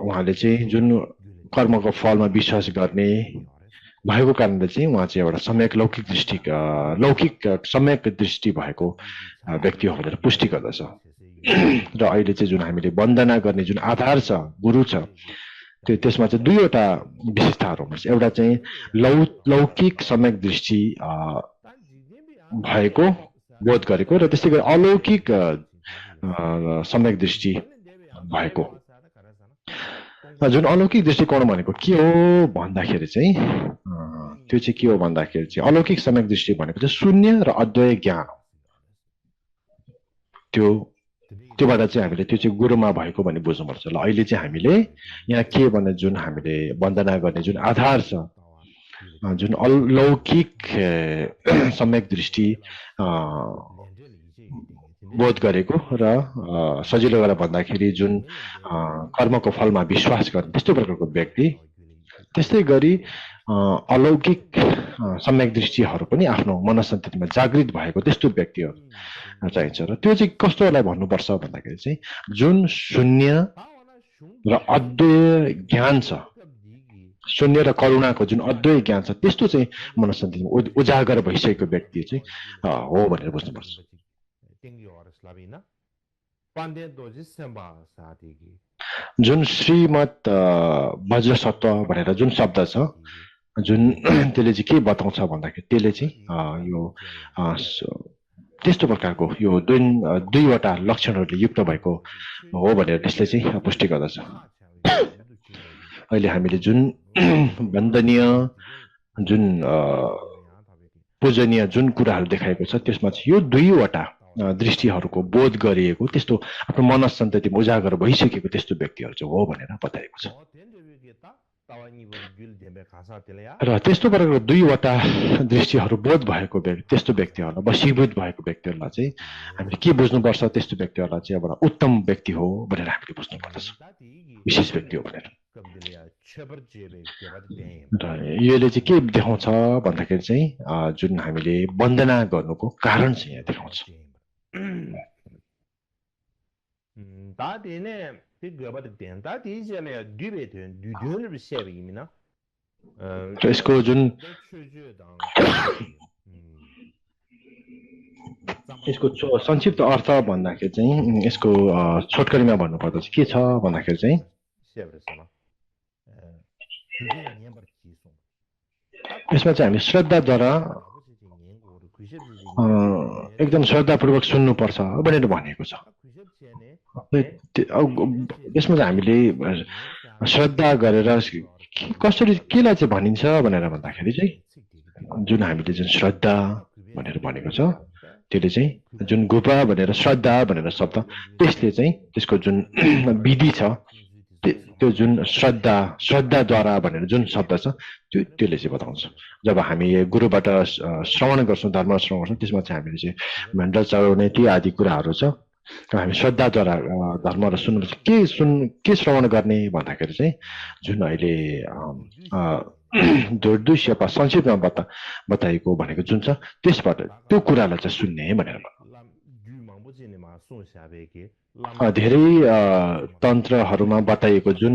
उहाँले चाहिँ जुन कर्मको फलमा विश्वास गर्ने भएको कारणले चाहिँ उहाँ चाहिँ एउटा सम्यक लौकिक सम्यक दृष्टि भएको व्यक्ति हो भनेर पुष्टि गर्दछ। र अहिले चाहिँ जुन हामीले वन्दना गर्ने जुन आधार छ, गुरु छ, त्यसमा चाहिँ दुईवटा विशेषताहरू हुनुहुन्छ। एउटा चाहिँ लौकिक सम्यक दृष्टि भएको बोध गरेको र त्यसै गरी अलौकिक सम्यक दृष्टि भएको। जुन अलौकिक दृष्टिकोण भनेको के हो भन्दाखेरि चाहिँ त्यो चाहिँ के हो भन्दाखेरि चाहिँ अलौकिक सम्यक दृष्टि भनेको चाहिँ शून्य र अद्वय ज्ञान हो। त्योबाट चाहिँ हामीले त्यो चाहिँ गुरुमा भएको भन्ने बुझ्नुपर्छ। ल अहिले चाहिँ हामीले यहाँ के भने जुन हामीले वन्दना गर्ने जुन आधार छ, जुन अलौकिक सम्यक दृष्टि बोध गरेको र सजिलो गरेर भन्दाखेरि जुन कर्मको फलमा विश्वास गर्ने त्यस्तो प्रकारको व्यक्ति, त्यस्तै गरी अलौकिक सम्यक दृष्टिहरू पनि आफ्नो मनसन्ततिमा जागृत भएको त्यस्तो व्यक्तिहरू चाहिन्छ। र त्यो चाहिँ कस्तोलाई भन्नुपर्छ भन्दाखेरि चाहिँ जुन शून्य र अद्वय ज्ञान छ, शून्य र करुणाको जुन अद्वय ज्ञान छ, त्यस्तो चाहिँ मनसन्ततिमा उजागर भइसकेको व्यक्ति चाहिँ हो भनेर बुझ्नुपर्छ। जुन श्रीमद् वज्रसत्व भनेर जुन शब्द छ, जुन त्यसले चाहिँ के बताउँछ भन्दाखेरि त्यसले चाहिँ यो त्यस्तो प्रकारको यो दुईवटा लक्षणहरूले युक्त भएको हो भनेर त्यसले चाहिँ पुष्टि गर्दछ। अहिले हामीले जुन वन्दनीय, जुन पूजनीय जुन कुराहरू देखाएको छ, त्यसमा चाहिँ यो दुईवटा दृष्टिहरूको बोध गरिएको त्यस्तो आफ्नो मनसन्ततिमा उजागर भइसकेको त्यस्तो व्यक्तिहरू चाहिँ हो भनेर बताएको छ। र त्यस्तो प्रकारको दुईवटा दृष्टिहरू बोध भएको त्यस्तो व्यक्तिहरूलाई, वशीभूत भएको व्यक्तिहरूलाई चाहिँ हामीले के बुझ्नुपर्छ, त्यस्तो व्यक्तिहरूलाई चाहिँ एउटा उत्तम व्यक्ति हो भनेर हामीले बुझ्नुपर्दछ, विशेष व्यक्ति हो भनेर। र यसले चाहिँ के देखाउँछ भन्दाखेरि चाहिँ जुन हामीले वन्दना गर्नुको कारण चाहिँ यहाँ देखाउँछ। यसको जुन यसको संक्षिप्त अर्थ भन्दाखेरि चाहिँ यसको छोटकरीमा भन्नुपर्दा चाहिँ के छ भन्दाखेरि चाहिँ यसमा चाहिँ हामी श्रद्धाद्वारा एकदम श्रद्धापूर्वक सुन्नुपर्छ भनेर भनेको छ। यसमा चाहिँ हामीले श्रद्धा गरेर कसरी केलाई चाहिँ भनिन्छ भनेर भन्दाखेरि चाहिँ जुन हामीले जुन श्रद्धा भनेर भनेको छ, त्यसले चाहिँ जुन गुपा भनेर श्रद्धा भनेर शब्द, त्यसले चाहिँ त्यसको जुन विधि छ, त्यो जुन श्रद्धाद्वारा भनेर जुन शब्द छ, त्यसले चाहिँ बताउँछ। जब हामी गुरुबाट श्रवण गर्छौँ, धर्म श्रवण गर्छौँ, त्यसमा चाहिँ हामीले चाहिँ मण्डल चढाउने ती आदि कुराहरू छ। हामी श्रद्धाद्वारा धर्म र सुन्नुपर्छ। के श्रवण गर्ने भन्दाखेरि चाहिँ जुन अहिले दुर्दुष्यपा संक्षिप्तमा बताइएको भनेको जुन छ, त्यसबाट त्यो कुरालाई चाहिँ सुन्ने भनेर धेरै तन्त्रहरूमा बताइएको जुन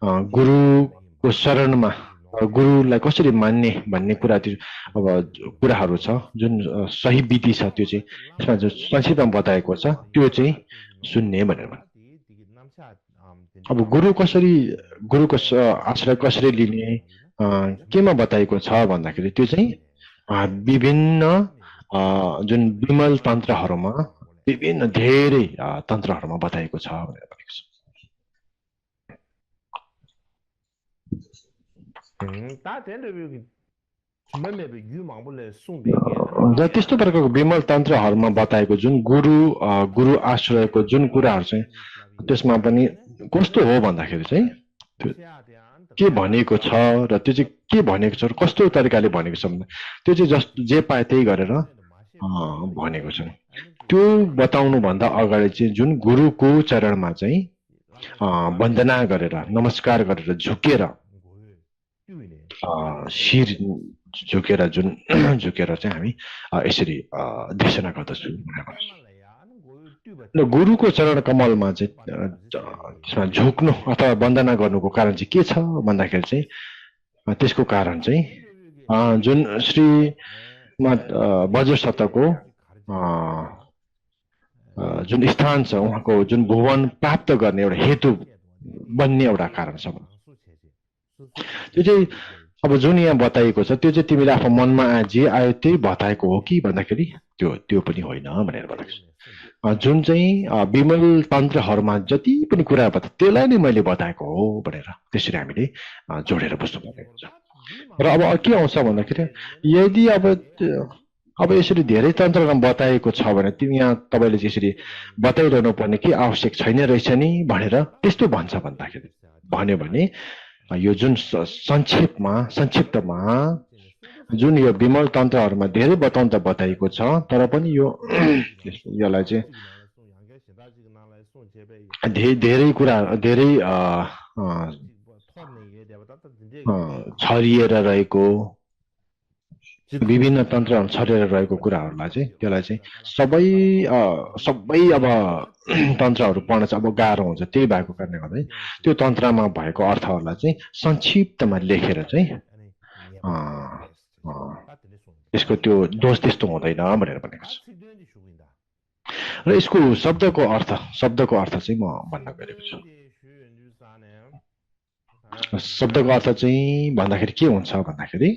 गुरुको शरणमा गुरुलाई कसरी मान्ने भन्ने कुराहरू छ, जुन सही विधि छ, त्यो चाहिँ यसमा जो संक्षिप्तमा बताएको छ त्यो चाहिँ सुन्ने भनेर। अब गुरुको आश्रय कसरी लिने केमा बताइएको छ भन्दाखेरि त्यो चाहिँ विभिन्न जुन विमल तन्त्रहरूमा विभिन्न धेरै तन्त्रहरूमा बताइएको छ भनेर भनेको छ। र त्यस्तो प्रकारको विमल तन्त्रहरूमा बताएको जुन गुरु आश्रयको जुन कुराहरू चाहिँ त्यसमा पनि कस्तो हो भन्दाखेरि चाहिँ के भनेको छ र त्यो चाहिँ के भनेको छ र कस्तो तरिकाले भनेको छ भन्दा त्यो चाहिँ जे पाए त्यही गरेर भनेको छ। त्यो बताउनु भन्दा अगाडि चाहिँ जुन गुरुको चरणमा चाहिँ वन्दना गरेर नमस्कार गरेर झुकेर शिर झुकेर जुन झुकेर चाहिँ हामी यसरी देशना गर्दछौँ। र गुरुको चरण कमलमा चाहिँ त्यसमा झुक्नु अथवा वन्दना गर्नुको कारण चाहिँ के छ भन्दाखेरि चाहिँ त्यसको कारण चाहिँ जुन श्री वज्रसत्तको जुन स्थान छ उहाँको जुन भुवन प्राप्त गर्ने एउटा हेतु बन्ने एउटा कारण छ। त्यो चाहिँ अब जुन यहाँ बताइएको छ त्यो चाहिँ तिमीले आफ्नो मनमा जे आयो त्यही बताएको हो कि भन्दाखेरि त्यो पनि होइन भनेर भनेको छ। जुन चाहिँ विमल तन्त्रहरूमा जति पनि कुरा बता त्यसलाई नै मैले बताएको हो भनेर त्यसरी हामीले जोडेर बुझ्नुपर्ने हुन्छ। र अब के आउँछ भन्दाखेरि यदि अब यसरी धेरै तन्त्रमा बताएको छ भने तिमी यहाँ तपाईँले यसरी बताइरहनु पर्ने के आवश्यक छैन रहेछ नि भनेर त्यस्तो भन्छ भन्दाखेरि भन्यो भने यो जुन संक्षिप्तमा जुन यो विमल तन्त्रहरूमा धेरै बताइएको छ तर पनि यसलाई चाहिँ धेरै कुरा धेरै छरिएर रहेको विभिन्न तन्त्रहरू छरिएर रहेको कुराहरूलाई चाहिँ त्यसलाई चाहिँ सबै अब तन्त्रहरू पढ्न चाहिँ अब गाह्रो हुन्छ। त्यही भएको कारणले गर्दा त्यो तन्त्रमा भएको अर्थहरूलाई चाहिँ संक्षिप्तमा लेखेर चाहिँ यसको त्यो दोष त्यस्तो हुँदैन भनेर भनेको छ। र यसको शब्दको अर्थ चाहिँ म भन्न गएको छु। शब्दको अर्थ चाहिँ भन्दाखेरि के हुन्छ भन्दाखेरि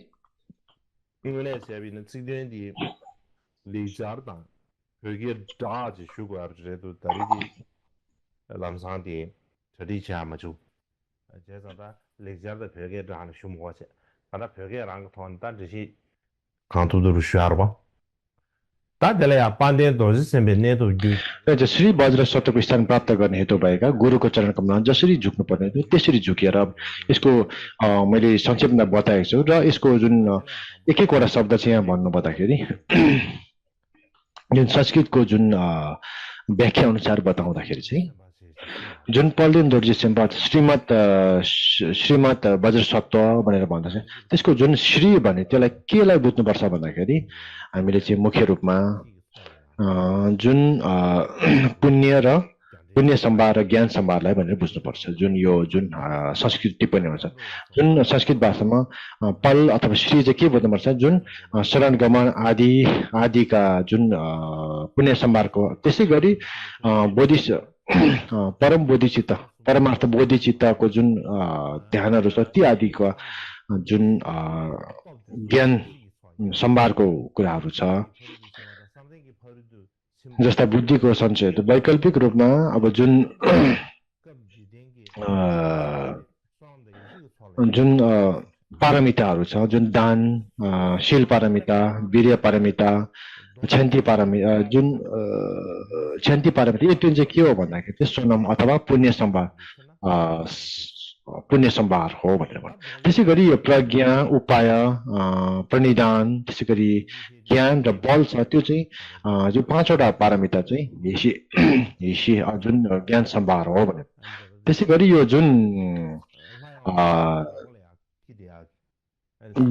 श्री वज्रसत्तको स्थान प्राप्त गर्ने हेतु भएका गुरुको चरण कमलमा जसरी झुक्नुपर्ने त्यसरी झुकेर यसको मैले संक्षेपमा बताएको छु। र यसको जुन एक एकवटा शब्द चाहिँ यहाँ भन्नु पर्दाखेरि जुन संस्कृतको जुन व्याख्या अनुसार बताउँदाखेरि चाहिँ जुन पल्देन दोर्जे सेम्पा श्रीमत वज्रसत्व भनेर भन्दछ त्यसको जुन श्री भने त्यसलाई केलाई बुझ्नुपर्छ भन्दाखेरि हामीले चाहिँ मुख्य रूपमा जुन पुण्य सम्भार र ज्ञान सम्भारलाई भनेर बुझ्नुपर्छ। जुन संस्कृत टिप्पणी हुन्छ जुन संस्कृत भाषामा पल अथवा श्री चाहिँ के बुझ्नुपर्छ जुन शरण गमन आदिका जुन पुण्य सम्भारको त्यसै गरी परमार्थ बोधिचित्तको जुन ध्यानहरू छ ती आदिको जुन ज्ञान सम्भारको कुराहरू छ जस्ता बुद्धिको सञ्चय वैकल्पिक रूपमा अब जुन पारमिताहरू छ जुन दान शील पारमिता वीर्य पारमिता क्षन्ति पारमिता जुन क्षन्ति पारमिता यो चाहिँ के हो भन्दाखेरि चाहिँ सोनम अथवा पुण्य सम्भार हो भनेर भन्छ। त्यसै गरी यो प्रज्ञा उपाय प्रणिधान त्यसै गरी ज्ञान र बल छ त्यो चाहिँ यो पाँचवटा पारमिता चाहिँ जुन ज्ञान सम्भार हो भनेर। त्यसै गरी यो जुन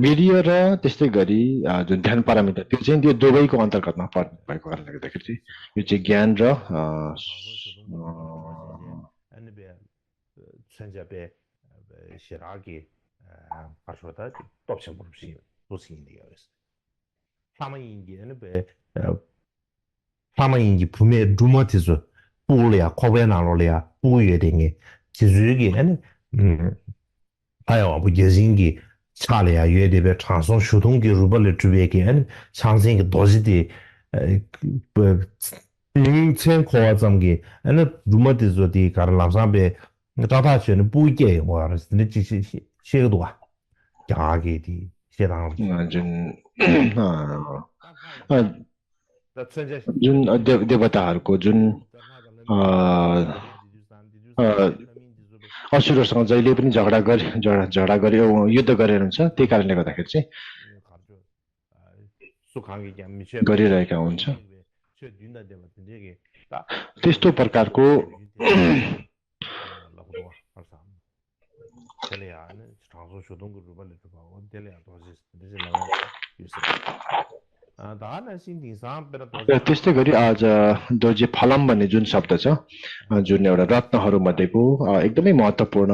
वीर्य र त्यस्तै गरी जुन ध्यान पारमिता त्यो चाहिँ त्यो दुवैको अन्तर्गतमा पर्ने भएको कारणले गर्दाखेरि चाहिँ यो चाहिँ ज्ञान र 차례야 유에데베 장송 수동기 루벌을 주베게 한 상생이 도지디 링첸 코아점기 아니 루머디조디 가르람삼베 다다치는 부이게 와르스 니치 시에도와 야게디 시당 जुन देवताहरूको जुन असुरसँग जहिले पनि झगडा गरे युद्ध गरेर हुन्छ त्यही कारणले गर्दाखेरि चाहिँ गरिरहेका हुन्छ। त्यस्तो प्रकारको 텔레야 장소 쇼동 그룹을 봐. 텔레야 도시 되지 나가 유세. 아 다나 신딩상 베라 도시 र त्यस्तै गरी आज दोर्जे फलाम भन्ने जुन शब्द छ जुन एउटा रत्नहरू मध्येको एकदमै महत्त्वपूर्ण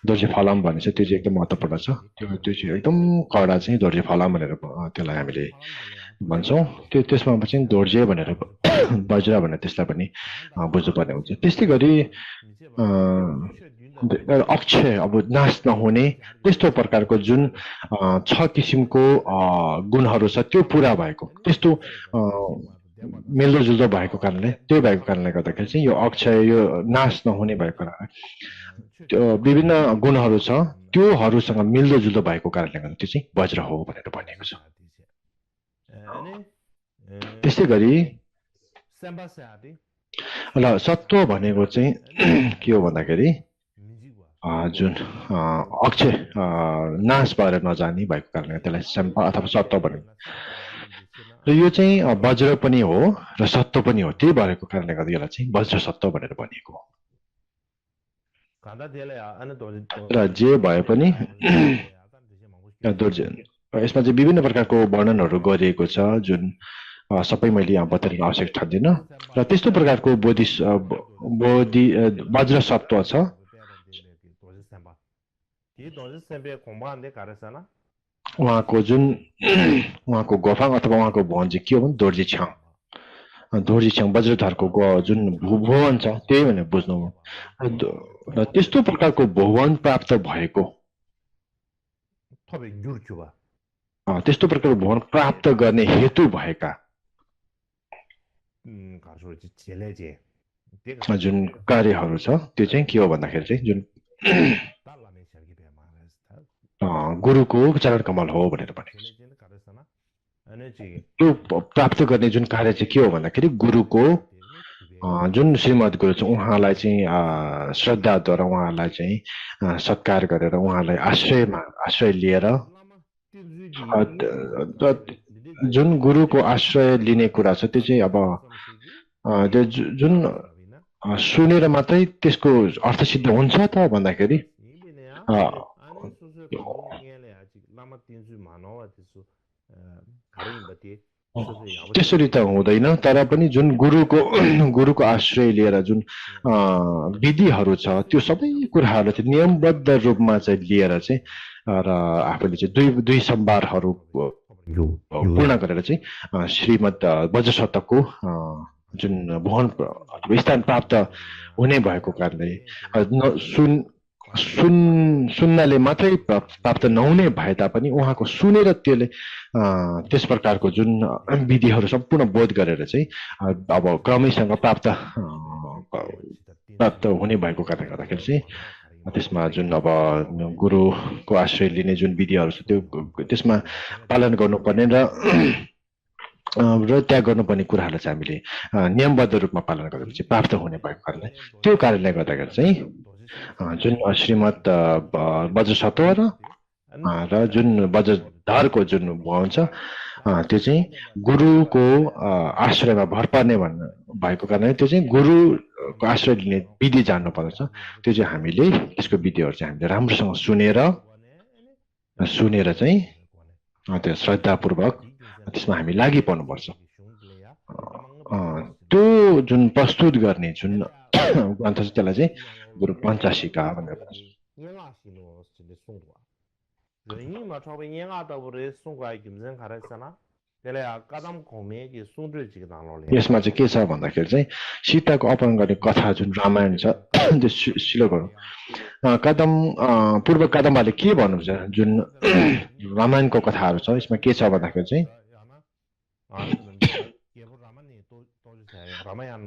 दोर्जे फलाम भन्ने छ त्यो चाहिँ एकदम महत्त्वपूर्ण छ त्यो चाहिँ एकदम कडा चाहिँ दोर्जे फलाम भनेर त्यसलाई हामीले भन्छौँ त्यसमा चाहिँ दोर्जे भनेर वज्र भनेर त्यसलाई पनि बुझ्नुपर्ने हुन्छ त्यस्तै गरी अक्षय अब नाश नहुने त्यस्तो प्रकारको जुन 6 किसिमको गुणहरू छ त्यो पूरा भएको त्यस्तो मिल्दोजुल्दो भएको कारणले त्यही भएको कारणले गर्दाखेरि चाहिँ यो अक्षय यो नाश नहुने भएको विभिन्न गुणहरू छ त्योहरूसँग मिल्दोजुल्दो भएको कारणले गर्दा त्यो चाहिँ वज्र हो भनेर भनिएको छ त्यस्तै गरी ल सत्व भनेको चाहिँ के हो भन्दाखेरि जुन अक्षय नाश भएर नजाने भएको कारणले त्यसलाई सम्पा अथवा सत्व भनिन्छ र यो चाहिँ वज्र पनि हो र सत्व पनि हो त्यही भएको कारणले गर्दा यसलाई चाहिँ वज्र सत्व भनेर भनिएको हो र जे भए पनि यसमा चाहिँ विभिन्न प्रकारको वर्णनहरू गरिएको छ जुन सबै मैले यहाँ बताउन आवश्यक ठान्दिनँ र त्यस्तो प्रकारको वज्र सत्व छ उहाँको जुन उहाँको गोफाङ अथवा उहाँको भवन चाहिँ के हो भने दोर्जी छ्याङ वज्रधरको जुन भुवन छ त्यही भनेर बुझ्नु र त्यस्तो प्रकारको भुवन प्राप्त भएको त्यस्तो प्रकारको भुवन प्राप्त गर्ने हेतु भएका जुन कार्यहरू छ त्यो चाहिँ के हो भन्दाखेरि चाहिँ जुन गुरुको चरण कमल हो भनेर भनेको छ त्यो प्राप्त गर्ने जुन कार्य चाहिँ के हो भन्दाखेरि गुरुको जुन श्रीमद् गुरु छ उहाँलाई चाहिँ श्रद्धाद्वारा उहाँलाई चाहिँ सत्कार गरेर उहाँलाई आश्रय लिएर जुन गुरुको आश्रय लिने कुरा छ त्यो चाहिँ अब त्यो जुन सुनेर मात्रै त्यसको अर्थ सिद्ध हुन्छ त भन्दाखेरि त्यसरी त हुँदैन तर पनि जुन गुरुको आश्रय लिएर जुन विधिहरू छ त्यो सबै कुराहरू चाहिँ नियमबद्ध रूपमा चाहिँ लिएर चाहिँ र आफूले चाहिँ दुई सम्भारहरू पूर्ण गरेर चाहिँ श्रीमद् वज्रसत्वको जुन भवन स्थान प्राप्त हुने भएको कारणले सुन्नाले मात्रै प्राप्त नहुने भए तापनि उहाँको सुनेर त्यसले त्यस प्रकारको जुन विधिहरू सम्पूर्ण बोध गरेर चाहिँ अब क्रमैसँग प्राप्त हुने भएको कारणले गर्दाखेरि चाहिँ त्यसमा जुन अब गुरुको आश्रय लिने जुन विधिहरू छ त्यो त्यसमा पालन गर्नुपर्ने र त्याग गर्नुपर्ने कुराहरूलाई चाहिँ हामीले नियमबद्ध रूपमा पालन गरेपछि प्राप्त हुने भएको कारणले त्यो कारणले गर्दाखेरि चाहिँ जुन श्रीमद् वज्रसत्व र जुन वज्रधरको जुन भवन छ त्यो चाहिँ गुरुको आश्रयमा भर पर्ने भन्ने भएको कारणले त्यो चाहिँ गुरुको आश्रय लिने विधि जान्नु पर्दछ त्यो चाहिँ हामीले त्यसको विधिहरू चाहिँ हामीले राम्रोसँग सुनेर चाहिँ त्यो श्रद्धापूर्वक त्यसमा हामी लागि पर्नुपर्छ त्यो जुन प्रस्तुत गर्ने जुन ग्रन्थ छ त्यसलाई चाहिँ गुरु पञ्चाशिका भनेर भन्छ यसमा चाहिँ के छ भन्दाखेरि चाहिँ सीताको अपहरण गर्ने कथा जुन रामायण छ त्यो श्लोकहरू पूर्व कदमहरूले के भन्नुहुन्छ जुन रामायणको कथाहरू छ यसमा के छ भन्दाखेरि चाहिँ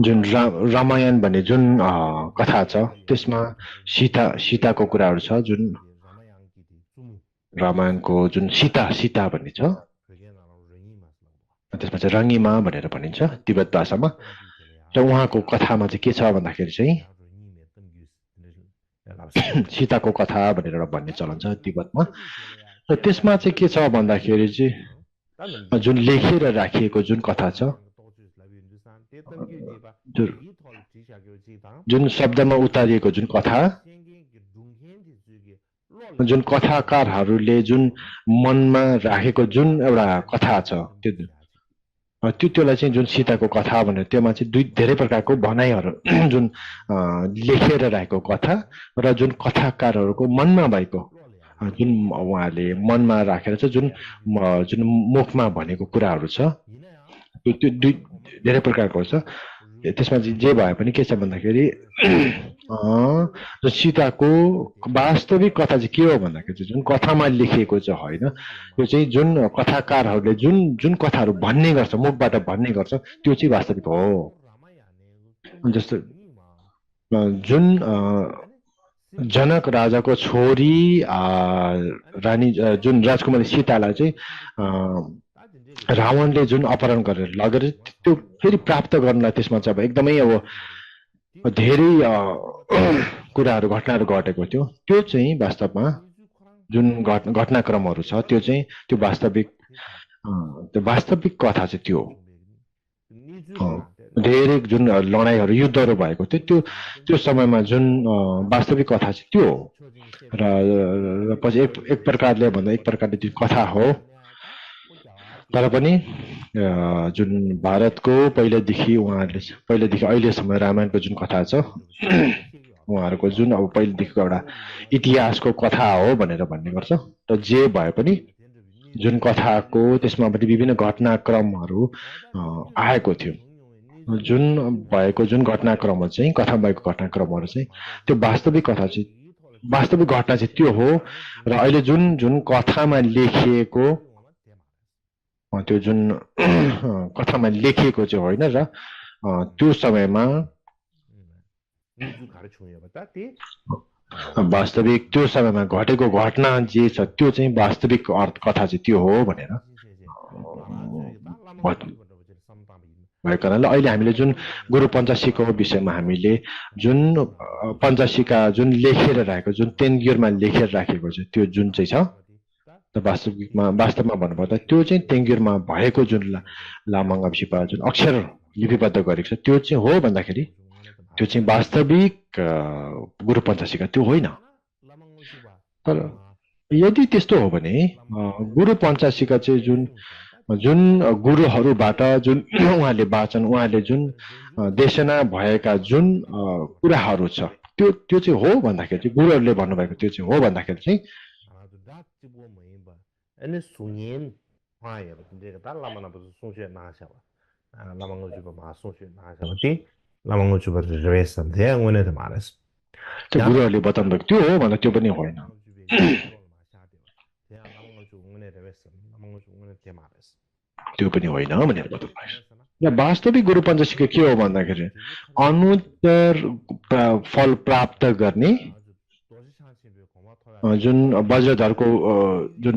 जुन रामायण भन्ने जुन कथा छ त्यसमा सीताको कुराहरू छ जुन रामायणको जुन सीता भन्ने छ त्यसमा चाहिँ रङ्गिमा भनेर भनिन्छ तिब्बत भाषामा र उहाँको कथामा चाहिँ के छ भन्दाखेरि चाहिँ सीताको कथा भनेर भन्ने चलन छ तिब्बतमा र त्यसमा चाहिँ के छ भन्दाखेरि चाहिँ जुन लेखेर राखिएको जुन कथा छ जुन शब्दमा उतारिएको जुन कथा जुन कथाकारहरूले जुन मनमा राखेको जुन एउटा कथा छ त्यसलाई चाहिँ जुन सीताको कथा भनेर त्योमा चाहिँ धेरै प्रकारको भनाइहरू जुन लेखेर राखेको कथा र जुन कथाकारहरूको मनमा भएको जुन उहाँले मनमा राखेर चाहिँ जुन मुखमा भनेको कुराहरू छ त्यो धेरै प्रकारको छ। त्यसमा चाहिँ जे भए पनि के छ भन्दाखेरि सीताको वास्तविक कथा चाहिँ के हो भन्दाखेरि जुन कथामा लेखिएको चाहिँ होइन, त्यो चाहिँ जुन कथाकारहरूले जुन कथाहरू भन्ने गर्छ, मुखबाट भन्ने गर्छ, त्यो चाहिँ वास्तविक हो। जस्तो जुन जनक राजाको छोरी रानी जुन राजकुमारी सीतालाई चाहिँ रावणले जुन अपहरण गरेर लगेर त्यो फेरि प्राप्त गर्नलाई त्यसमा चाहिँ अब एकदमै अब धेरै कुराहरू घटनाहरू घटेको थियो। त्यो चाहिँ वास्तवमा जुन घटनाक्रमहरू छ त्यो चाहिँ त्यो वास्तविक कथा चाहिँ त्यो धेरै जुन लडाइँहरू युद्धहरू भएको थियो त्यो समयमा जुन वास्तविक कथा चाहिँ त्यो हो। र पछि एक प्रकारले भन्दा एक प्रकारले त्यो कथा हो। तर पनि जुन भारतको पहिलेदेखि अहिलेसम्म रामायणको जुन कथा छ उहाँहरूको जुन अब पहिलेदेखिको एउटा इतिहासको कथा हो भनेर भन्ने गर्छ। र जे भए पनि जुन कथाको त्यसमा पनि विभिन्न घटनाक्रमहरू आएको थियो, जुन घटनाक्रमहरू चाहिँ कथा भएको घटनाक्रमहरू चाहिँ त्यो वास्तविक घटना चाहिँ त्यो हो। र अहिले जुन कथामा लेखिएको त्यो जुन कथामा लेखिएको चाहिँ होइन र त्यो समयमा वास्तविक त्यो समयमा घटेको घटना जे छ त्यो चाहिँ वास्तविक कथा चाहिँ त्यो हो भनेर भएको कारणले अहिले हामीले जुन गुरु पञ्चाशीको विषयमा हामीले जुन पञ्चाशीका जुन लेखेर राखेको जुन तेन्गिरमा लेखेर राखेको छ त्यो जुन चाहिँ छ वास्तवमा भन्नुपर्दा त्यो चाहिँ तेङ्गिरमा भएको जुन लामाङ्गपसिपा जुन अक्षर लिपिबद्ध गरेको छ त्यो चाहिँ हो भन्दाखेरि त्यो चाहिँ वास्तविक गुरु पञ्चाशीका त्यो होइन। तर यदि त्यस्तो हो भने गुरु पञ्चाशीका चाहिँ जुन गुरुहरूबाट जुन उहाँले वाचन उहाँले जुन देशना भएका जुन कुराहरू छ त्यो चाहिँ हो भन्दाखेरि चाहिँ गुरुहरूले भन्नुभएको त्यो चाहिँ हो भन्दाखेरि चाहिँ Ene sungen haya 근데 다 라마나 버서 송슈에 나샤와 라망고 주바 마 송슈에 나샤와 티 라망고 주바 레베스 데 원에도 말했어. त्यो गुरुहरूले बताउनु भएको त्यो हो भन्दा त्यो पनि होइन। त्यो पनि होइन भनेर बताउनु भएको। र वास्तविक गुरु पञ्चाशीको के हो भन्दाखेरि अनुत्तर फल प्राप्त गर्ने जुन वज्रधरको जुन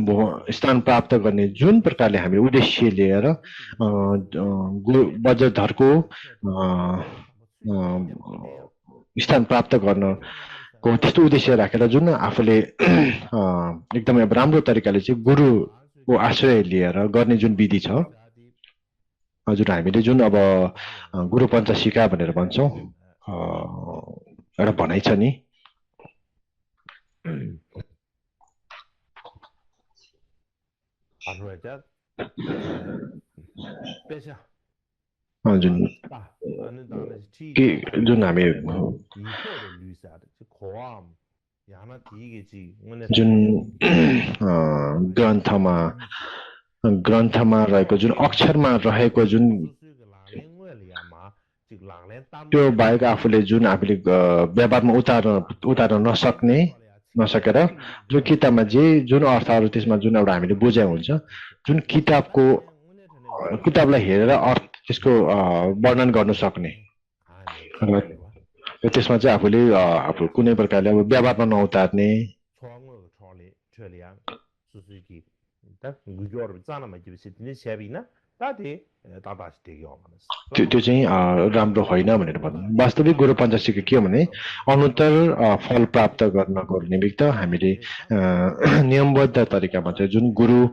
स्थान प्राप्त गर्ने जुन प्रकारले हामीले उद्देश्य लिएर वज्रधरको स्थान प्राप्त गर्नको त्यस्तो उद्देश्य राखेर जुन आफूले एकदमै राम्रो तरिकाले चाहिँ गुरुको आश्रय लिएर गर्ने जुन विधि छ, जुन हामीले जुन अब गुरु पञ्चाशीका भनेर भन्छौँ एउटा भनाइ छ नि। जुन हामी जुन ग्रन्थमा रहेको जुन अक्षरमा रहेको जुन त्यो बाहेक आफूले व्यवहारमा उतार्न नसकेर जुन किताबमा जुन अर्थहरू त्यसमा जुन एउटा हामीले बुझाइ हुन्छ, जुन किताबलाई हेरेर अर्थ त्यसको वर्णन गर्न सक्ने, त्यसमा चाहिँ आफूले कुनै प्रकारले अब व्यवहारमा नउतार्ने त्यो चाहिँ राम्रो होइन भनेर भन्नु। वास्तविक गुरु पञ्चाशीको के हो भने अनुत्तर फल प्राप्त गर्नको निमित्त हामीले नियमबद्ध तरिकामा चाहिँ जुन गुरु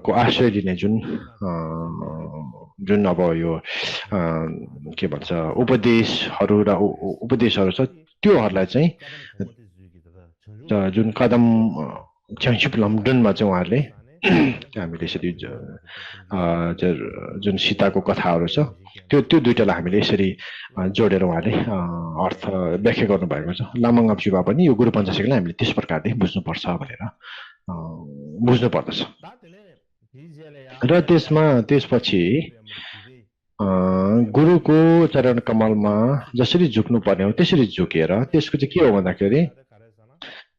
को आश्रय लिने जुन अब यो के भन्छ उपदेशहरू छ त्योहरूलाई चाहिँ जुन कदम च्याङछिप लमडनमा चाहिँ उहाँहरूले हामीले यसरी जुन सीताको कथाहरू छ त्यो दुईटालाई हामीले यसरी जोडेर उहाँले अर्थ व्याख्या गर्नुभएको छ। लामङ अप्चुबा पनि यो गुरु पञ्चाशीलाई हामीले त्यस प्रकारले बुझ्नुपर्छ भनेर बुझ्नु पर्दछ। र त्यसपछि गुरुको चरण कमलमा जसरी झुक्नु पर्ने हो त्यसरी झुकेर त्यसको चाहिँ के हो भन्दाखेरि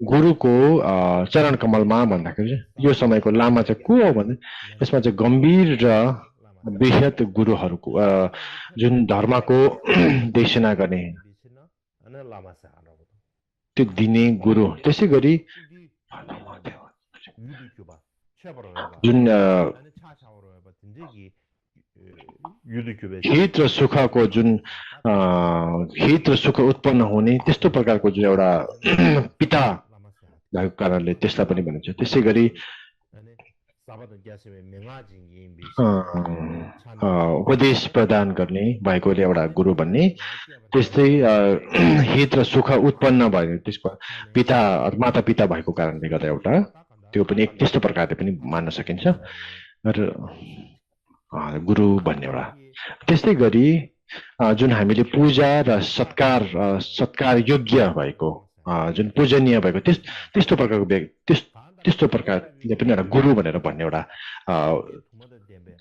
गुरुको चरण कमलमा भन्दाखेरि यो समयको लामा चाहिँ को हो भने यसमा चाहिँ गम्भीर र बृहत गुरुहरूको जुन धर्मको देशना गर्ने त्यो दिने गुरु, त्यसै गरी जुन हित र सुखको जुन हित र सुख उत्पन्न हुने त्यस्तो प्रकारको जुन एउटा पिता भएको कारणले त्यसलाई पनि भनिन्छ। त्यसै गरी उपदेश प्रदान गर्ने भएकोले एउटा गुरु भन्ने, त्यस्तै हित र सुख उत्पन्न भयो त्यसको पिता माता पिता भएको कारणले गर्दा एउटा त्यो पनि एक त्यस्तो प्रकारले पनि मान्न सकिन्छ र गुरु भन्ने एउटा। त्यस्तै गरी जुन हामीले पूजा र सत्कार योग्य भएको जुन पूजनीय भएको त्यस्तो प्रकारको त्यस्तो प्रकारले पनि एउटा गुरु भनेर भन्ने एउटा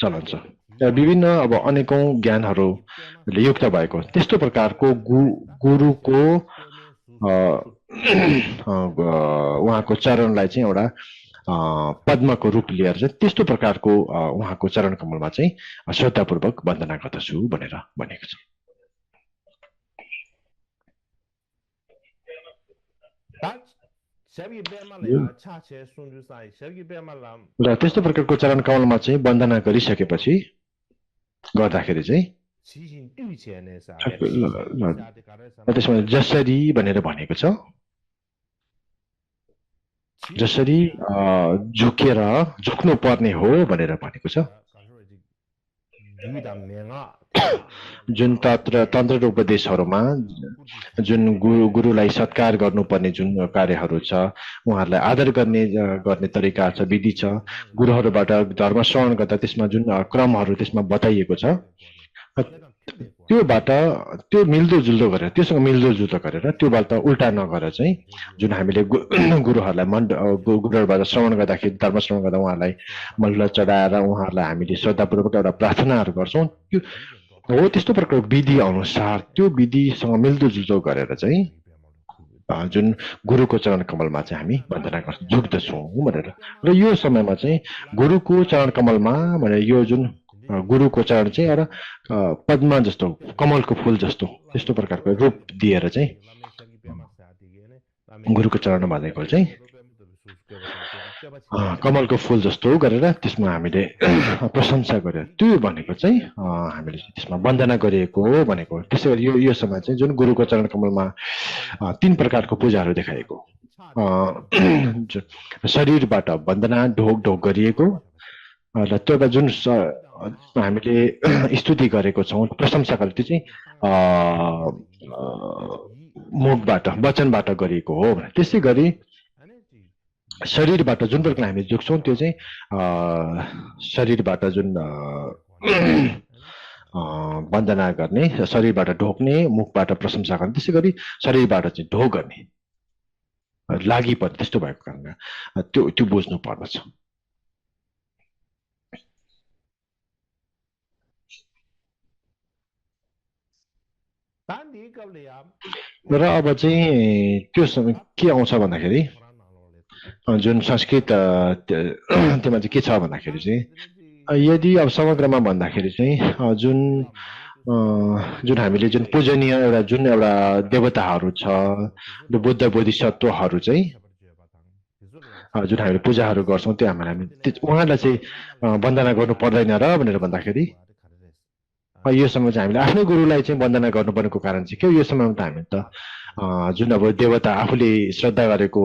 चलन छ। विभिन्न अब अनेकौं ज्ञानहरूले युक्त भएको त्यस्तो प्रकारको गुरुको उहाँको चरणलाई चाहिँ एउटा पद्मको रूप लिएर चाहिँ त्यस्तो प्रकारको उहाँको चरण कमलमा चाहिँ श्रद्धापूर्वक वन्दना गर्दछु भनेर भनेको छ। र त्यस्तो प्रकारको चरण कमलमा चाहिँ वन्दना गरिसकेपछि गर्दाखेरि चाहिँ त्यसमा जसरी भनेर भनेको छ, जसरी झुक्नु पर्ने हो भनेर भनेको छ। जुन तन्त्र र उपदेशहरूमा जुन गुरुलाई सत्कार गर्नुपर्ने जुन कार्यहरू छ, उहाँहरूलाई आदर गर्ने तरिका छ, विधि छ, गुरुहरूबाट धर्म श्रवण गर्दा त्यसमा जुन क्रमहरू त्यसमा बताइएको छ, त्यो मिल्दोजुल्दो गरेर त्योसँग मिल्दोजुल्दो गरेर त्योबाट उल्टा नगरेर चाहिँ जुन हामीले गुरुहरूलाई गुरुहरूबाट श्रवण गर्दाखेरि धर्म श्रवण गर्दा उहाँहरूलाई मल्ल चढाएर उहाँहरूलाई हामीले श्रद्धापूर्वक एउटा प्रार्थनाहरू गर्छौँ, त्यो हो त्यस्तो प्रकारको विधि अनुसार त्यो विधिसँग मिल्दोजुल्दो गरेर चाहिँ जुन गुरुको चरण कमलमा चाहिँ हामी वन्दना गर्छौँ, झुक्दछौँ भनेर। र यो समयमा चाहिँ गुरुको चरण कमलमा भनेर यो जुन गुरुको चरण चाहिँ एउटा पद्मा जस्तो कमलको फूल जस्तो त्यस्तो प्रकारको रूप दिएर चाहिँ गुरुको चरण भनेको चाहिँ कमलको फूल जस्तो गरेर त्यसमा हामीले प्रशंसा गरेर त्यो भनेको चाहिँ हामीले त्यसमा वन्दना गरिएको हो भनेको। त्यसै गरी यो समय चाहिँ जुन गुरुको चरण कमलमा 3 प्रकारको पूजाहरू देखाइएको, शरीरबाट वन्दना ढोक गरिएको र त्यो जुन हामीले स्तुति गरेको छौँ, प्रशंसा गरेको त्यो चाहिँ मुखबाट वचनबाट गरिएको हो। त्यसै गरी शरीरबाट जुन प्रकारले हामी झुक्छौँ त्यो चाहिँ शरीरबाट जुन वन्दना गर्ने, शरीरबाट ढोक्ने, मुखबाट प्रशंसा गर्ने, त्यसै गरी शरीरबाट चाहिँ ढोक गर्ने लागि पर्ने त्यस्तो भएको कारणले त्यो बुझ्नु पर्दछ। र अब चाहिँ त्यो समय के आउँछ भन्दाखेरि जुन संस्कृत त्यसमा चाहिँ के छ भन्दाखेरि चाहिँ यदि अब समग्रमा भन्दाखेरि चाहिँ जुन हामीले जुन पूजनीय जुन एउटा देवताहरू छ, बुद्ध बोधिसत्वहरू चाहिँ जुन हामीले पूजाहरू गर्छौँ त्यो हामी उहाँलाई चाहिँ वन्दना गर्नु पर्दैन र भनेर भन्दाखेरि यो समय चाहिँ हामीले आफ्नै गुरुलाई चाहिँ वन्दना गर्नुपर्नेको कारण चाहिँ के हो, यो समयमा त हामी त जुन अब देवता आफूले श्रद्धा गरेको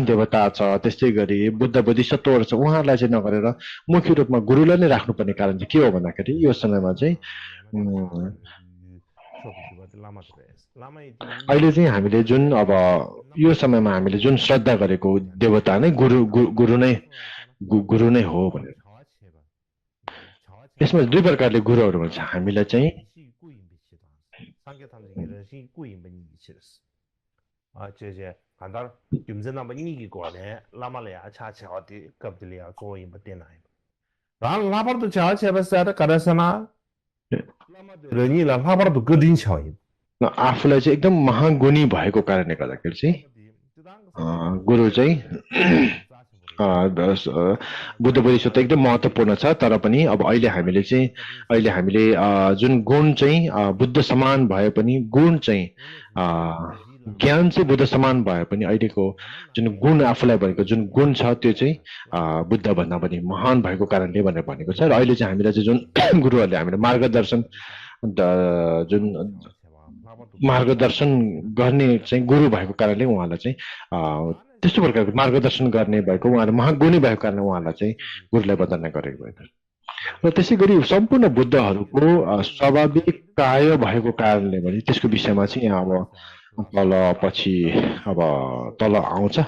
देवता छ, त्यस्तै गरी बुद्ध बोधिसत्वहरू छ, उहाँहरूलाई चाहिँ नगरेर मुख्य रूपमा गुरुलाई नै राख्नुपर्ने कारण चाहिँ के हो भन्दाखेरि यो समयमा चाहिँ अहिले चाहिँ हामीले जुन अब यो समयमा हामीले जुन श्रद्धा गरेको देवता नै गुरु नै हो भनेर यसमा दुई प्रकारले गुरुहरू हुन्छ हामीलाई चाहिँ आफूलाई चाहिँ एकदम महागुणी भएको कारणले गर्दाखेरि चाहिँ गुरु चाहिँ बुद्ध बोधिसत्व एकदम महत्त्वपूर्ण छ तर पनि अब अहिले हामीले जुन गुण चाहिँ बुद्ध समान भए पनि गुण चाहिँ ज्ञान चाहिँ बुद्ध समान भए पनि अहिलेको जुन गुण आफूलाई भएको जुन गुण छ त्यो चाहिँ बुद्ध भन्दा पनि महान भएको कारणले भनेर भनेको छ र अहिले चाहिँ हामीलाई चाहिँ जुन गुरुहरूले हामीलाई मार्गदर्शन गर्ने चाहिँ गुरु भएको कारणले उहाँलाई चाहिँ त्यस्तो प्रकारको मार्गदर्शन गर्ने भएको उहाँले महागुणी भएको कारणले उहाँलाई चाहिँ गुरुलाई वन्दना गरेको भएको र त्यसै गरी सम्पूर्ण बुद्धहरूको स्वाभाविक काय भएको कारणले भने त्यसको विषयमा चाहिँ यहाँ अब तल आउँछ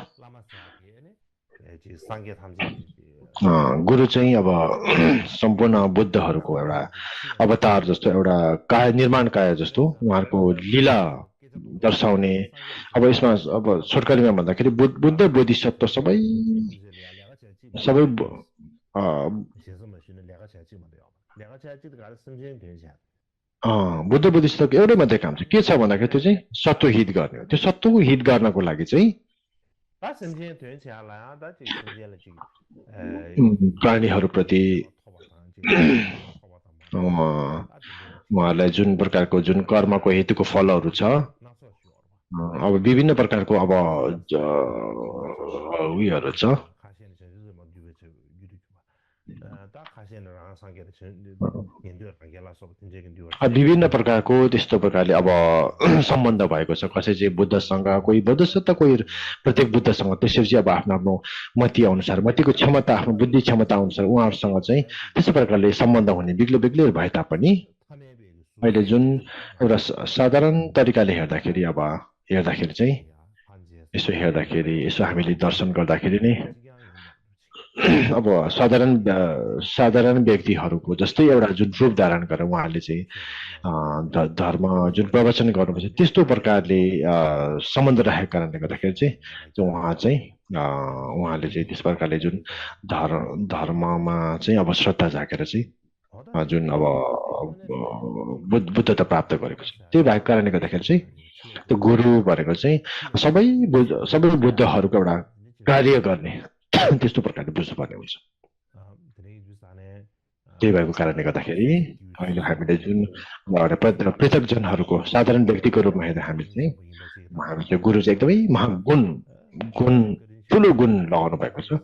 गुरु चाहिँ अब सम्पूर्ण बुद्धहरूको एउटा अवतार जस्तो एउटा काय निर्माण काय जस्तो उहाँहरूको लीला दर्शाउने अब यसमा अब छोटकरीमा भन्दाखेरि बुद्ध बोधिसत्व सबै बुद्ध बोधिसत्वको एउटै मात्रै काम छ के छ भन्दाखेरि त्यो चाहिँ सत्व हित गर्ने हो त्यो सत्वको हित गर्नको लागि चाहिँ प्राणीहरूप्रति उहाँहरूलाई जुन प्रकारको जुन कर्मको हेतुको फलहरू छ अब विभिन्न प्रकारको अब उयोहरू छ विभिन्न प्रकारको त्यस्तो प्रकारले अब सम्बन्ध भएको छ कसै चाहिँ बुद्धसँग कोही बुद्धसँग कोही प्रत्येक बुद्धसँग त्यसरी अब आफ्नो मति अनुसार मतिको क्षमता आफ्नो बुद्धि क्षमता अनुसार उहाँहरूसँग चाहिँ त्यस्तो प्रकारले सम्बन्ध हुने बेग्लै भए तापनि अहिले जुन एउटा साधारण तरिकाले हेर्दाखेरि चाहिँ यसो हामीले दर्शन गर्दाखेरि नै अब साधारण व्यक्तिहरूको जस्तै एउटा जुन रूप धारण गरेर उहाँले चाहिँ धर्म जुन प्रवचन गर्नुपर्छ त्यस्तो प्रकारले सम्बन्ध राखेको कारणले गर्दाखेरि चाहिँ उहाँले चाहिँ त्यस प्रकारले जुन धर्ममा चाहिँ अब श्रद्धा जागेर चाहिँ जुन अब बुद्धता प्राप्त गरेको छ त्यही भएको कारणले गर्दाखेरि चाहिँ त्यो गुरु भनेको चाहिँ सबै बुद्धहरूको एउटा कार्य गर्ने त्यस्तो प्रकारले बुझ्नुपर्ने हुन्छ त्यही भएको कारणले गर्दाखेरि अहिले हामीले जुन पृथकजनहरूको साधारण व्यक्तिको रूपमा हेर्दा हामी चाहिँ गुरु चाहिँ एकदमै ठुलो गुण लगाउनु भएको छ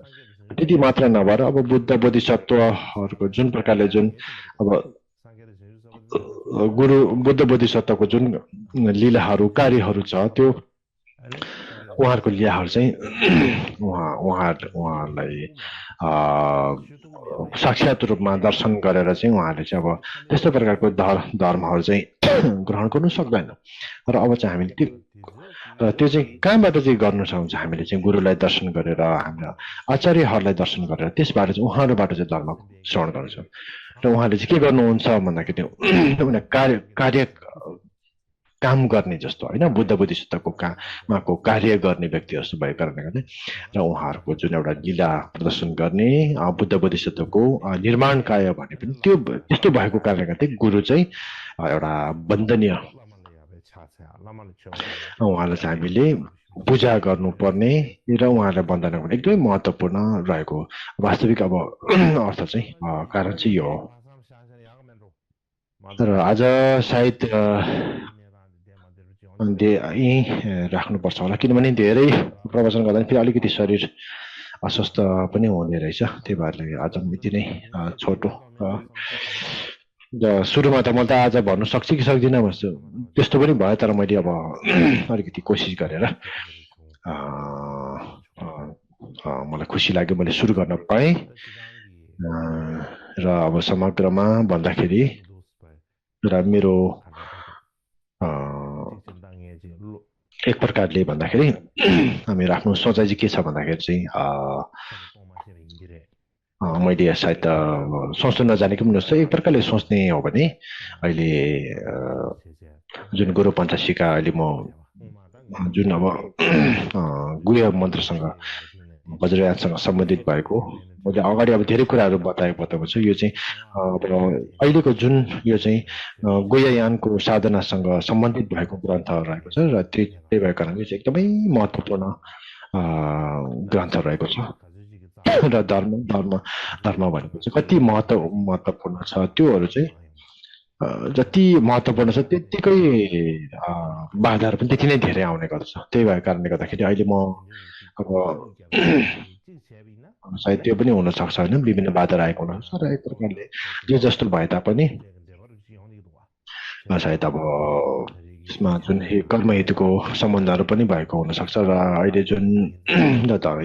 त्यति मात्र नभएर अब बुद्ध बोधिसत्वहरूको जुन प्रकारले जुन अब बुद्ध बोधिसत्वको जुन लीलाहरू कार्यहरू छ त्यो उहाँहरूको लीलाहरू चाहिँ उहाँहरूलाई साक्षात रूपमा दर्शन गरेर चाहिँ उहाँले चाहिँ अब त्यस्तो प्रकारको धर्महरू चाहिँ ग्रहण गर्नु सक्दैन र अब चाहिँ हामीले त्यो चाहिँ कहाँबाट चाहिँ गर्नु सक्छ हामीले चाहिँ गुरुलाई दर्शन गरेर हाम्रो आचार्यहरूलाई दर्शन गरेर त्यसबाट चाहिँ उहाँहरूबाट चाहिँ धर्म श्रवण गर्छ र उहाँले चाहिँ के गर्नुहुन्छ भन्दाखेरि कार्य काम गर्ने जस्तो होइन बुद्ध बोधिसत्वको कामको कार्य गर्ने व्यक्ति जस्तो भएको कारणले गर्दा र उहाँहरूको जुन एउटा लीला प्रदर्शन गर्ने बुद्ध बोधिसत्वको निर्माण काय भने पनि त्यो त्यस्तो भएको कारणले गर्दा गुरु चाहिँ एउटा वन्दनीय उहाँलाई चाहिँ हामीले पूजा गर्नुपर्ने र उहाँलाई वन्दना गर्ने एकदमै महत्त्वपूर्ण रहेको वास्तविक अब अर्थ चाहिँ कारण चाहिँ यो हो तर आज सायद यहीँ राख्नुपर्छ होला किनभने धेरै प्रवचन गर्दा फेरि अलिकति शरीर अस्वस्थ पनि हुने रहेछ त्यही भएर आज यति नै छोटो सुरुमा त म त आज भन्नु सक्छु कि सक्दिनँ त्यस्तो पनि भयो तर मैले अब अलिकति कोसिस गरेर मलाई खुसी लाग्यो मैले सुरु गर्न पाएँ र अब समग्रमा भन्दाखेरि र मेरो एक प्रकारले भन्दाखेरि हामीहरू आफ्नो सोचाइ चाहिँ के छ भन्दाखेरि चाहिँ मैले सायद सोच्न नजानेको पनि जस्तो एक प्रकारले सोच्ने हो भने अहिले जुन गुरु पञ्चासीका अहिले म जुन अब गुह्य मन्त्रसँग वज्रयानसँग सम्बन्धित भएको मैले अगाडि अब धेरै कुराहरू बताएको छु यो चाहिँ अब अहिलेको जुन यो चाहिँ गुह्ययानको साधनासँग सम्बन्धित भएको ग्रन्थहरू रहेको छ र त्यही भएको कारणले चाहिँ एकदमै महत्त्वपूर्ण ग्रन्थ रहेको छ र धर्म भनेको चाहिँ कति महत्त्वपूर्ण छ त्योहरू चाहिँ जति महत्त्वपूर्ण छ त्यतिकै बाधाहरू पनि त्यति नै धेरै आउने गर्छ त्यही भएको कारणले गर्दाखेरि अहिले म अब सायद त्यो पनि हुनसक्छ होइन विभिन्न बाधाहरू आएको हुनसक्छ र एक प्रकारले जे जस्तो भए तापनि सायद अब यसमा जुन कर्म हेतुको सम्बन्धहरू पनि भएको हुनसक्छ र अहिले जुन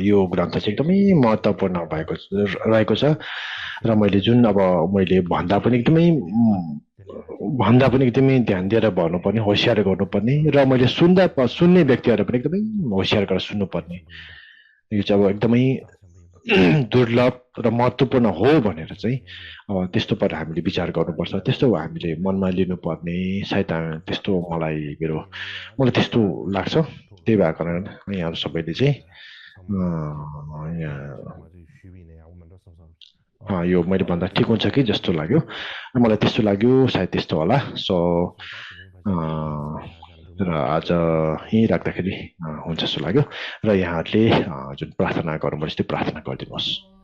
यो ग्रन्थ चाहिँ एकदमै महत्त्वपूर्ण रहेको छ र मैले जुन अब मैले भन्दा पनि एकदमै ध्यान दिएर भन्नुपर्ने होसियार गर्नुपर्ने र मैले सुन्ने व्यक्तिहरू पनि एकदमै होसियार गरेर सुन्नुपर्ने यो चाहिँ अब एकदमै दुर्लभ र महत्त्वपूर्ण हो भनेर चाहिँ त्यस्तो पर हामीले विचार गर्नुपर्छ त्यस्तो हामीले मनमा लिनुपर्ने सायद त्यस्तो मलाई त्यस्तो लाग्छ त्यही भएको कारण यहाँहरू सबैले चाहिँ यो मैले भन्दा ठिक हुन्छ कि जस्तो लाग्यो र मलाई त्यस्तो लाग्यो सायद त्यस्तो होला सो र आज यहीँ राख्दाखेरि हुन्छ जस्तो लाग्यो र यहाँहरूले जुन प्रार्थना गर्नुपर्छ त्यो प्रार्थना गरिदिनुहोस्